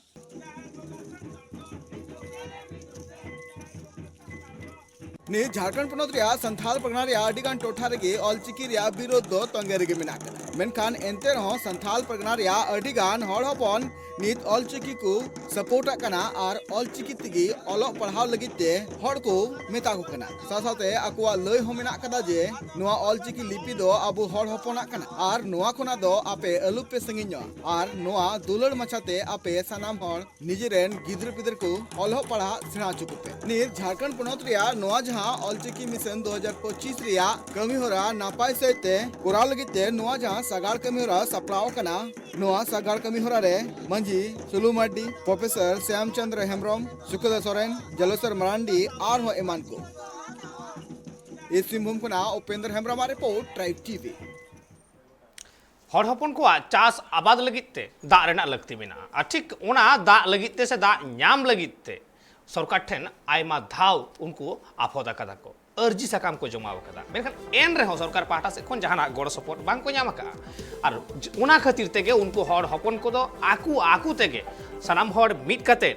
ᱱᱤᱛ ᱡᱷᱟᱲᱠᱷᱚᱸᱰ ᱯᱚᱱᱚᱛ ᱨᱮᱭᱟᱜ ᱥᱟᱱᱛᱷᱟᱞ ᱯᱟᱨᱜᱟᱱᱟ ᱨᱮᱭᱟᱜ ᱟᱹᱰᱤ ᱜᱟᱱ ᱴᱚᱴᱷᱟ ᱨᱮᱜᱮ ᱚᱞᱪᱤᱠᱤ ᱨᱮᱭᱟᱜ ᱵᱤᱨᱳᱫᱷ ᱫᱚ ᱛᱚᱸᱜᱮ ᱨᱮᱜᱮ ᱢᱮᱱᱟᱜ ᱟᱠᱟᱫᱟ᱾ ᱢᱮᱱᱠᱷᱟᱱ ᱮᱱᱛᱮ ᱨᱮᱦᱚᱸ ᱥᱟᱱᱛᱷᱟᱞ ᱯᱟᱨᱜᱟᱱᱟ ᱨᱮᱭᱟᱜ ᱟᱹᱰᱤ ᱜᱟᱱ ᱦᱚᱲ ᱦᱚᱯᱚᱱ ᱱᱤᱛ ᱚᱞᱪᱤᱠᱤ ᱠᱚ ᱥᱟᱯᱳᱨᱴ ᱟᱜ ᱠᱟᱱᱟ ᱟᱨ ᱚᱞᱪᱤᱠᱤ ᱛᱮᱜᱮ ᱚᱞᱚᱜ ᱯᱟᱲᱦᱟᱣ ᱞᱟᱹᱜᱤᱫ ᱛᱮ ᱦᱚᱲ ᱠᱚ ᱢᱮᱛᱟ ᱠᱚ ᱠᱟᱱᱟ᱾ ᱥᱟᱶ ᱥᱟᱶᱛᱮ ᱟᱠᱚᱣᱟᱜ ᱞᱟᱹᱭ ᱦᱚᱸ ᱢᱮᱱᱟᱜ ᱟᱠᱟᱫᱟ ᱡᱮ ᱱᱚᱣᱟ ᱚᱞᱪᱤᱠᱤ ᱞᱤᱯᱤ ᱫᱚ ᱟᱵᱚ ᱦᱚᱲ ᱦᱚᱯᱚᱱᱟᱜ ᱠᱟᱱᱟ ᱟᱨ ᱱᱚᱣᱟ ᱠᱷᱚᱱᱟᱜ ᱫᱚ ᱟᱯᱮ ᱟᱞᱚᱯᱮ ᱥᱟᱺᱜᱤᱧᱚᱜᱼᱟ ᱟᱨ ᱱᱚᱣᱟ ᱫᱩᱞᱟᱹᱲ ᱢᱟᱪᱷᱟᱛᱮ ᱟᱯᱮ ᱥᱟᱱᱟᱢ ᱦᱚᱲ ᱱᱤᱡᱮᱨᱮᱱ ᱜᱤᱫᱽᱨᱟᱹ ᱯᱤᱫᱽᱨᱟᱹ ᱠᱚ ᱚᱞᱚᱜ ᱯᱟᱲᱦᱟᱜ ᱥᱮᱬᱟ ᱦᱚᱪᱚ ᱠᱚᱯᱮ᱾ ᱱᱤᱛ ᱡᱷᱟᱲᱠᱷᱚᱸᱰ ᱯᱚᱱᱚᱛ ᱨᱮᱭᱟᱜ ᱱᱚᱣᱟ ᱡᱟᱦᱟᱸ ᱚᱞᱪᱤᱠᱤ ᱢᱤᱥᱚᱱ ᱫᱩ ᱦᱟᱡᱟᱨ ᱯᱚᱸᱪᱤᱥ ᱨᱮᱭᱟᱜ ᱠᱟᱹᱢᱤ ᱦᱚᱨᱟ ᱱᱟᱯᱟᱭ ᱥᱟᱹᱦᱤᱡ ᱛᱮ ᱠᱚᱨᱟᱣ ᱞᱟᱹᱜᱤᱫ ᱛᱮ ᱱᱚᱣᱟ ᱡᱟᱦᱟᱸ ᱥᱟᱜᱟᱲ ᱠᱟᱹᱢᱤ ᱦᱚᱨᱟ ᱥᱟᱯᱲᱟᱣ ᱟᱠᱟᱱᱟ, ᱱᱚᱣᱟ ᱥᱟᱜᱟᱲ ᱠᱟᱹᱢᱤ ᱦᱚᱨᱟ ᱨᱮ ᱢᱟᱹᱡᱷᱤ ᱥᱩᱞᱩ ᱢᱟᱨᱰᱤ, ᱯᱨᱚᱯᱷᱮᱥᱚᱨ ᱥᱭᱟᱢ ᱪᱚᱸᱫᱽᱨᱚ ᱦᱮᱢᱵᱽᱨᱚᱢ, ᱥᱩᱠᱟᱹᱫᱟ ᱥᱚᱨᱮᱱ, ᱡᱚᱞᱮᱥᱚᱨ ᱢᱟᱨᱟᱱᱰᱤ ᱟᱨᱦᱚᱸ ᱮᱢᱟᱱ ᱠᱚ᱾ ᱤᱥᱴ ᱥᱤᱝᱵᱷᱩᱢ ᱠᱷᱚᱱᱟᱜ ᱩᱯᱮᱱᱫᱨ ᱦᱮᱢᱵᱽᱨᱚᱢᱟᱜ ᱨᱤᱯᱳᱨᱴ, ᱴᱨᱟᱭᱤᱵᱽ ᱴᱤᱵᱷᱤ᱾ ᱦᱚᱲ ᱦᱚᱯᱚᱱ ᱠᱚᱣᱟᱜ ᱪᱟᱥ ᱟᱵᱟᱫ ᱞᱟᱹᱜᱤᱫ ᱛᱮ ᱫᱟᱜ ᱨᱮᱱᱟᱜ ᱞᱟᱹᱠᱛᱤ ᱢᱮᱱᱟᱜᱼᱟ᱾ ᱟᱨ ᱴᱷᱤᱠ ᱚᱱᱟ ᱫᱟᱜ ᱞᱟᱹᱜᱤᱫ ᱛᱮ ᱥᱮ ᱫᱟᱜ ᱧᱟᱢ ᱞᱟᱹᱜᱤᱫ ᱛᱮ ᱥᱚᱨᱠᱟᱨ ᱴᱷᱮᱱ ᱟᱭᱢᱟ ᱫᱷᱟᱣ ᱩᱱᱠᱩ ᱟᱯᱷᱚᱫ ᱟᱠᱟᱫᱟ ᱠᱚ, ᱟᱹᱨᱡᱤ ᱥᱟᱠᱟᱢ ᱠᱚ ᱡᱚᱢᱟ ᱟᱠᱟᱫᱟ᱾ ᱢᱮᱱᱠᱷᱟᱱ ᱮᱱ ᱨᱮᱦᱚᱸ ᱥᱚᱨᱠᱟᱨ ᱯᱟᱦᱴᱟ ᱥᱮᱫ ᱠᱷᱚᱱ ᱡᱟᱦᱟᱱᱟᱜ ᱜᱚᱲᱚ ᱥᱚᱯᱚᱦᱚᱫ ᱵᱟᱝ ᱠᱚ ᱧᱟᱢ ᱟᱠᱟᱫᱼᱟ᱾ ᱟᱨ ᱚᱱᱟ ᱠᱷᱟᱹᱛᱤᱨ ᱛᱮᱜᱮ ᱩᱱᱠᱩ ᱦᱚᱲ ᱦᱚᱯᱚᱱ ᱠᱚᱫᱚ ᱟᱠᱚ ᱟᱠᱚ ᱛᱮᱜᱮ ᱥᱟᱱᱟᱢ ᱦᱚᱲ ᱢᱤᱫ ᱠᱟᱛᱮ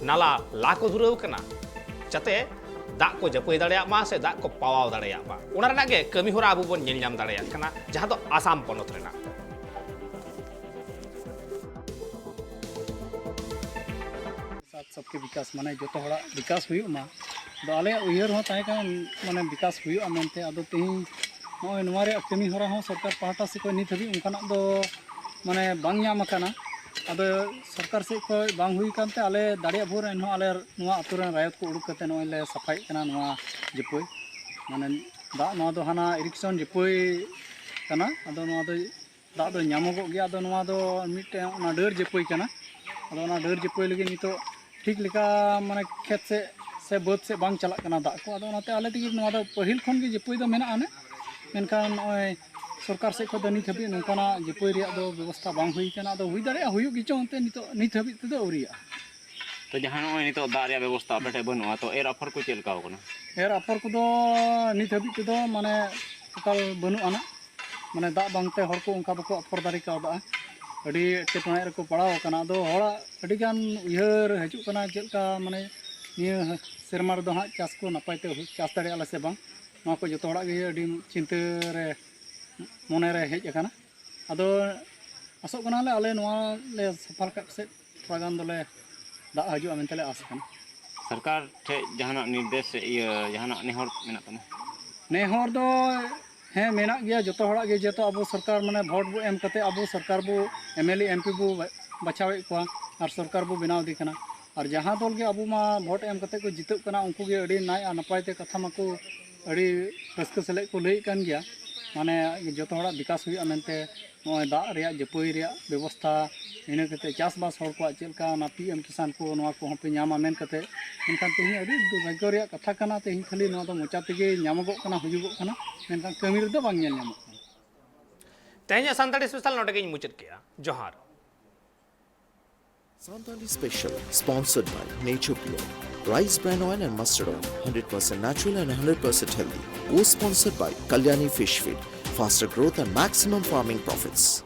ᱱᱟᱞᱟ ᱞᱟ ᱠᱚ ᱫᱷᱩᱨᱟᱹᱣ ᱟᱠᱟᱱᱟ, ᱡᱟᱛᱮ ᱫᱟᱜ ᱠᱚ ᱡᱟᱹᱯᱟᱹᱭ ᱫᱟᱲᱮᱭᱟᱜ ᱢᱟ ᱥᱮ ᱫᱟᱜ ᱠᱚ ᱯᱟᱣᱟᱣ ᱫᱟᱲᱮᱭᱟᱜ ᱢᱟ, ᱚᱱᱟ ᱨᱮᱱᱟᱜ ᱜᱮ ᱠᱟᱹᱢᱤ ᱦᱚᱨᱟ ᱟᱵᱚ ᱵᱚᱱ ᱧᱮᱞ ᱧᱟᱢ ᱫᱟᱲᱮᱭᱟᱜ ᱠᱟᱱᱟ, ᱡᱟᱦᱟᱸ ᱫᱚ ᱟᱥᱟᱢ ᱯᱚᱱᱚᱛ ᱨᱮᱱᱟᱜ᱾ ᱥᱟᱛ ᱥᱚᱵᱠᱮ ᱵᱤᱠᱟᱥ, ᱢᱟᱱᱮ ᱡᱚᱛᱚ ᱦᱚᱲᱟᱜ ᱵᱤᱠᱟᱥ ᱦᱩᱭᱩᱜ ᱢᱟ᱾ ᱟᱫᱚ ᱟᱞᱮᱭᱟᱜ ᱩᱭᱦᱟᱹᱨ ᱦᱚᱸ ᱛᱟᱦᱮᱸ ᱠᱟᱱᱟ, ᱢᱟᱱᱮ ᱵᱤᱠᱟᱥ ᱦᱩᱭᱩᱜᱼᱟ ᱢᱮᱱᱛᱮ᱾ ᱟᱫᱚ ᱛᱮᱦᱮᱧ ᱱᱚᱜᱼᱚᱭ ᱱᱚᱣᱟ ᱨᱮᱭᱟᱜ ᱠᱟᱹᱢᱤ ᱦᱚᱨᱟ ᱦᱚᱸ ᱥᱚᱨᱠᱟᱨ ᱯᱟᱦᱴᱟ ᱥᱮᱫ ᱠᱷᱚᱱ ᱱᱤᱛ ᱦᱟᱹᱵᱤᱡ ᱚᱱᱠᱟᱱᱟᱜ ᱫᱚ ᱢᱟᱱᱮ ᱵᱟᱝ ᱧᱟᱢ ᱟᱠᱟᱱᱟ᱾ ᱟᱫᱚ ᱥᱚᱨᱠᱟᱨ ᱥᱮᱫ ᱠᱷᱚᱱ ᱵᱟᱝ ᱦᱩᱭ ᱟᱠᱟᱱ ᱛᱮ ᱟᱞᱮ ᱫᱟᱲᱮᱭᱟᱜ ᱵᱷᱳᱨ ᱮᱱᱦᱚᱸ ᱟᱞᱮ ᱱᱚᱣᱟ ᱟᱹᱛᱩ ᱨᱮᱱ ᱨᱟᱭᱚᱛ ᱠᱚ ᱩᱰᱩᱠ ᱠᱟᱛᱮ ᱱᱚᱜᱼᱚᱭ ᱞᱮ ᱥᱟᱯᱷᱟᱭᱮᱫ ᱠᱟᱱᱟ ᱱᱚᱣᱟ ᱡᱟᱹᱯᱟᱹᱭ᱾ ᱢᱟᱱᱮ ᱫᱟᱜ ᱱᱚᱣᱟ ᱫᱚ ᱦᱟᱱᱟ ᱤᱨᱤᱠᱥᱚᱱ ᱡᱟᱹᱯᱟᱹᱭ ᱠᱟᱱᱟ᱾ ᱟᱫᱚ ᱱᱚᱣᱟ ᱫᱚ ᱫᱟᱜ ᱫᱚ ᱧᱟᱢᱚᱜᱚᱜ ᱜᱮᱭᱟ᱾ ᱟᱫᱚ ᱱᱚᱣᱟ ᱫᱚ ᱢᱤᱫᱴᱮᱱ ᱚᱱᱟ ᱰᱟᱹᱨ ᱡᱟᱹᱯᱟᱹᱭ ᱠᱟᱱᱟ᱾ ᱟᱫᱚ ᱚᱱᱟ ᱰᱟᱹᱨ ᱡᱟᱹᱯᱟᱹᱭ ᱞᱟᱹᱜᱤᱫ ᱱᱤᱛᱚᱜ ᱴᱷᱤᱠ ᱞᱮᱠᱟ ᱢᱟᱱᱮ ᱠᱷᱮᱛ ᱥᱮᱫ ᱥᱮ ᱵᱟᱹᱫᱽ ᱥᱮᱫ ᱵᱟᱝ ᱪᱟᱞᱟᱜ ᱠᱟᱱᱟ ᱫᱟᱜ ᱠᱚ᱾ ᱟᱫᱚ ᱚᱱᱟᱛᱮ ᱟᱞᱮ ᱛᱮᱜᱮ ᱱᱚᱣᱟ ᱫᱚ ᱯᱟᱹᱦᱤᱞ ᱠᱷᱚᱱ ᱜᱮ ᱡᱟᱹᱯᱟᱹᱭ ᱫᱚ ᱢᱮᱱᱟᱜᱼᱟ ᱱᱟᱜ᱾ ᱢᱮᱱᱠᱷᱟᱱ ᱱᱚᱜᱼᱚᱭ ᱥᱚᱨᱠᱟᱨ ᱥᱮᱫ ᱠᱷᱚᱱ ᱫᱚ ᱱᱤᱛ ᱦᱟᱹᱵᱤᱡ ᱱᱚᱝᱠᱟᱱᱟᱜ ᱡᱟᱹᱯᱟᱹᱭ ᱨᱮᱭᱟᱜ ᱫᱚ ᱵᱮᱵᱚᱥᱛᱷᱟ ᱵᱟᱝ ᱦᱩᱭ ᱠᱟᱱᱟ᱾ ᱟᱫᱚ ᱦᱩᱭ ᱫᱟᱲᱮᱭᱟᱜᱼᱟ ᱦᱩᱭᱩᱜ ᱜᱮᱪᱚᱝ, ᱮᱱᱛᱮ ᱱᱤᱛᱚᱜ, ᱱᱤᱛ ᱦᱟᱹᱵᱤᱡ ᱛᱮᱫᱚ ᱟᱹᱣᱨᱤᱭᱟᱜᱼᱟ᱾ ᱛᱚ ᱡᱟᱦᱟᱸ ᱱᱚᱜᱼᱚᱭ ᱱᱤᱛᱚᱜ ᱫᱟᱜ ᱨᱮᱭᱟᱜ ᱵᱮᱵᱚᱥᱛᱷᱟ ᱟᱯᱮ ᱴᱷᱮᱱ ᱵᱟᱹᱱᱩᱜᱼᱟ, ᱛᱚ ᱮᱨ ᱟᱯᱷᱚᱨ ᱠᱚ ᱪᱮᱫ ᱞᱮᱠᱟ ᱟᱠᱟᱱᱟ? ᱮᱨ ᱟᱯᱷᱚᱨ ᱠᱚᱫᱚ ᱱᱤᱛ ᱦᱟᱹᱵᱤᱡ ᱛᱮᱫᱚ ᱢᱟᱱᱮ ᱮᱠᱟᱞ ᱵᱟᱹᱱᱩᱜ ᱟᱱᱟ᱾ ᱢᱟᱱᱮ ᱫᱟᱜ ᱵᱟᱝᱛᱮ ᱦᱚᱲ ᱠᱚ ᱚᱱᱠᱟ ᱵᱟᱠᱚ ᱟᱯᱷᱚᱨ ᱫᱟᱲᱮ ᱠᱟᱣᱫᱟ᱾ ᱟᱹᱰᱤ ᱮᱴᱠᱮᱴᱚᱬᱮ ᱨᱮᱠᱚ ᱯᱟᱲᱟᱣ ᱟᱠᱟᱱᱟ᱾ ᱟᱫᱚ ᱦᱚᱲᱟᱜ ᱟᱹᱰᱤᱜᱟᱱ ᱩᱭᱦᱟᱹᱨ ᱦᱤᱡᱩᱜ ᱠᱟᱱᱟ, ᱪᱮᱫ ᱞᱮᱠᱟ ᱢᱟᱱᱮ ᱱᱤᱭᱟᱹ ᱥᱮᱨᱢᱟ ᱨᱮᱫᱚ ᱦᱟᱸᱜ ᱪᱟᱥ ᱠᱚ ᱱᱟᱯᱟᱭ ᱛᱮ ᱦᱩᱭ, ᱪᱟᱥ ᱫᱟᱲᱮᱭᱟᱜᱼᱟ ᱞᱮ ᱥᱮ ᱵᱟᱝ, ᱱᱚᱣᱟ ᱠᱚ ᱡᱚᱛᱚ ᱦᱚᱲᱟᱜ ᱜᱮ ᱟᱹᱰᱤ ᱪᱤᱱᱛᱟᱹ ᱨᱮ, ᱢᱚᱱᱮ ᱨᱮ ᱦᱮᱡ ᱟᱠᱟᱱᱟ᱾ ᱟᱫᱚ ᱟᱥᱚᱜ ᱠᱟᱱᱟᱞᱮ ᱟᱞᱮ ᱱᱚᱣᱟ ᱞᱮ ᱥᱟᱯᱷᱟ ᱨᱟᱠᱟᱵ ᱥᱮᱫ ᱛᱷᱚᱲᱟ ᱜᱟᱱ ᱫᱚᱞᱮ ᱫᱟᱜ ᱦᱤᱡᱩᱜᱼᱟ ᱢᱮᱱᱛᱮ ᱞᱮ ᱟᱥ ᱠᱟᱱᱟ᱾ ᱥᱚᱨᱠᱟᱨ ᱴᱷᱮᱡ ᱡᱟᱦᱟᱱᱟᱜ ᱱᱤᱨᱫᱮᱥ ᱥᱮ ᱤᱭᱟᱹ ᱡᱟᱦᱟᱱᱟᱜ ᱱᱮᱦᱚᱨ ᱢᱮᱱᱟᱜ ᱛᱟᱢᱟ? ᱱᱮᱦᱚᱨ ᱫᱚ ᱦᱮᱸ ᱢᱮᱱᱟᱜ ᱜᱮᱭᱟ, ᱡᱚᱛᱚ ᱦᱚᱲᱟᱜ ᱜᱮ, ᱡᱮᱦᱮᱛᱩ ᱟᱵᱚ ᱥᱚᱨᱠᱟᱨ ᱢᱟᱱᱮ ᱵᱷᱳᱴ ᱵᱚ ᱮᱢ ᱠᱟᱛᱮ ᱟᱵᱚ ᱥᱚᱨᱠᱟᱨ ᱵᱚ, M L A M P ᱵᱚ ᱵᱟᱪᱷᱟᱣᱮᱫ ᱠᱚᱣᱟ ᱟᱨ ᱥᱚᱨᱠᱟᱨ ᱵᱚ ᱵᱮᱱᱟᱣ ᱤᱫᱤ ᱠᱟᱱᱟ᱾ ᱟᱨ ᱡᱟᱦᱟᱸ ᱫᱚᱞ ᱜᱮ ᱟᱵᱚ ᱢᱟ ᱵᱷᱳᱴ ᱮᱢ ᱠᱟᱛᱮ ᱠᱚ ᱡᱤᱛᱟᱹᱜ ᱠᱟᱱᱟ, ᱩᱱᱠᱩ ᱜᱮ ᱟᱹᱰᱤ ᱱᱟᱭ ᱟᱨ ᱱᱟᱯᱟᱭ ᱛᱮ ᱠᱟᱛᱷᱟ ᱢᱟᱠᱚ ᱟᱹᱰᱤ ᱨᱟᱹᱥᱠᱟᱹ ᱥᱟᱞᱟᱜ ᱠᱚ ᱞᱟᱹᱭᱮᱫ ᱠᱟᱱ ᱜᱮᱭᱟ᱾ ᱢᱟᱱᱮ ᱡᱚᱛᱚ ᱦᱚᱲᱟᱜ ᱵᱤᱠᱟᱥ ᱦᱩᱭᱩᱜᱼᱟ ᱢᱮᱱᱛᱮ, ᱱᱚᱜᱼᱚᱭ ᱫᱟᱜ ᱨᱮᱭᱟᱜ ᱡᱟᱹᱯᱟᱹᱭ ᱨᱮᱭᱟᱜ ᱵᱮᱵᱚᱥᱛᱷᱟ, ᱤᱱᱟᱹ ᱠᱟᱛᱮ ᱪᱟᱥᱵᱟᱥ ᱦᱚᱲ ᱠᱚᱣᱟᱜ ᱪᱮᱫ ᱞᱮᱠᱟ ᱚᱱᱟ ᱯᱤ ᱮᱢ ᱠᱤᱥᱟᱱ ᱠᱚ ᱱᱚᱣᱟ ᱠᱚᱦᱚᱸ ᱯᱮ ᱧᱟᱢᱟ ᱢᱮᱱ ᱠᱟᱛᱮ᱾ ᱢᱮᱱᱠᱷᱟᱱ ᱛᱮᱦᱮᱧ ᱟᱹᱰᱤ ᱫᱩᱨᱵᱷᱟᱜᱽᱜᱚ ᱨᱮᱭᱟᱜ ᱠᱟᱛᱷᱟ ᱠᱟᱱᱟ, ᱛᱮᱦᱮᱧ ᱠᱷᱟᱹᱞᱤ ᱱᱚᱣᱟ ᱫᱚ ᱢᱚᱪᱟ ᱛᱮᱜᱮ ᱧᱟᱢᱚᱜᱚᱜ ᱠᱟᱱᱟ, ᱦᱩᱭᱩᱜᱚᱜ ᱠᱟᱱᱟ, ᱢᱮᱱᱠᱷᱟᱱ ᱠᱟᱹᱢᱤ ᱨᱮᱫᱚ ᱵᱟᱝ ᱧᱮᱞ ᱧᱟᱢᱚᱜ ᱠᱟᱱᱟ᱾ ᱛᱮᱦᱮᱧᱟᱜ ᱥᱟᱱᱛᱟᱲᱤ ᱥᱯᱮᱥᱟᱞ ᱱᱚᱰᱮ ᱜᱤᱧ ᱢᱩᱪᱟᱹᱫ ᱠᱮᱜᱼᱟ᱾ ᱡᱚᱦᱟᱨ᱾ Santali Special, sponsored by Nature Pure, Rice Bran Oil and Mustard Oil, hundred percent natural and hundred percent healthy. Co-sponsored by Kalyani Fish Feed, faster growth and maximum farming profits.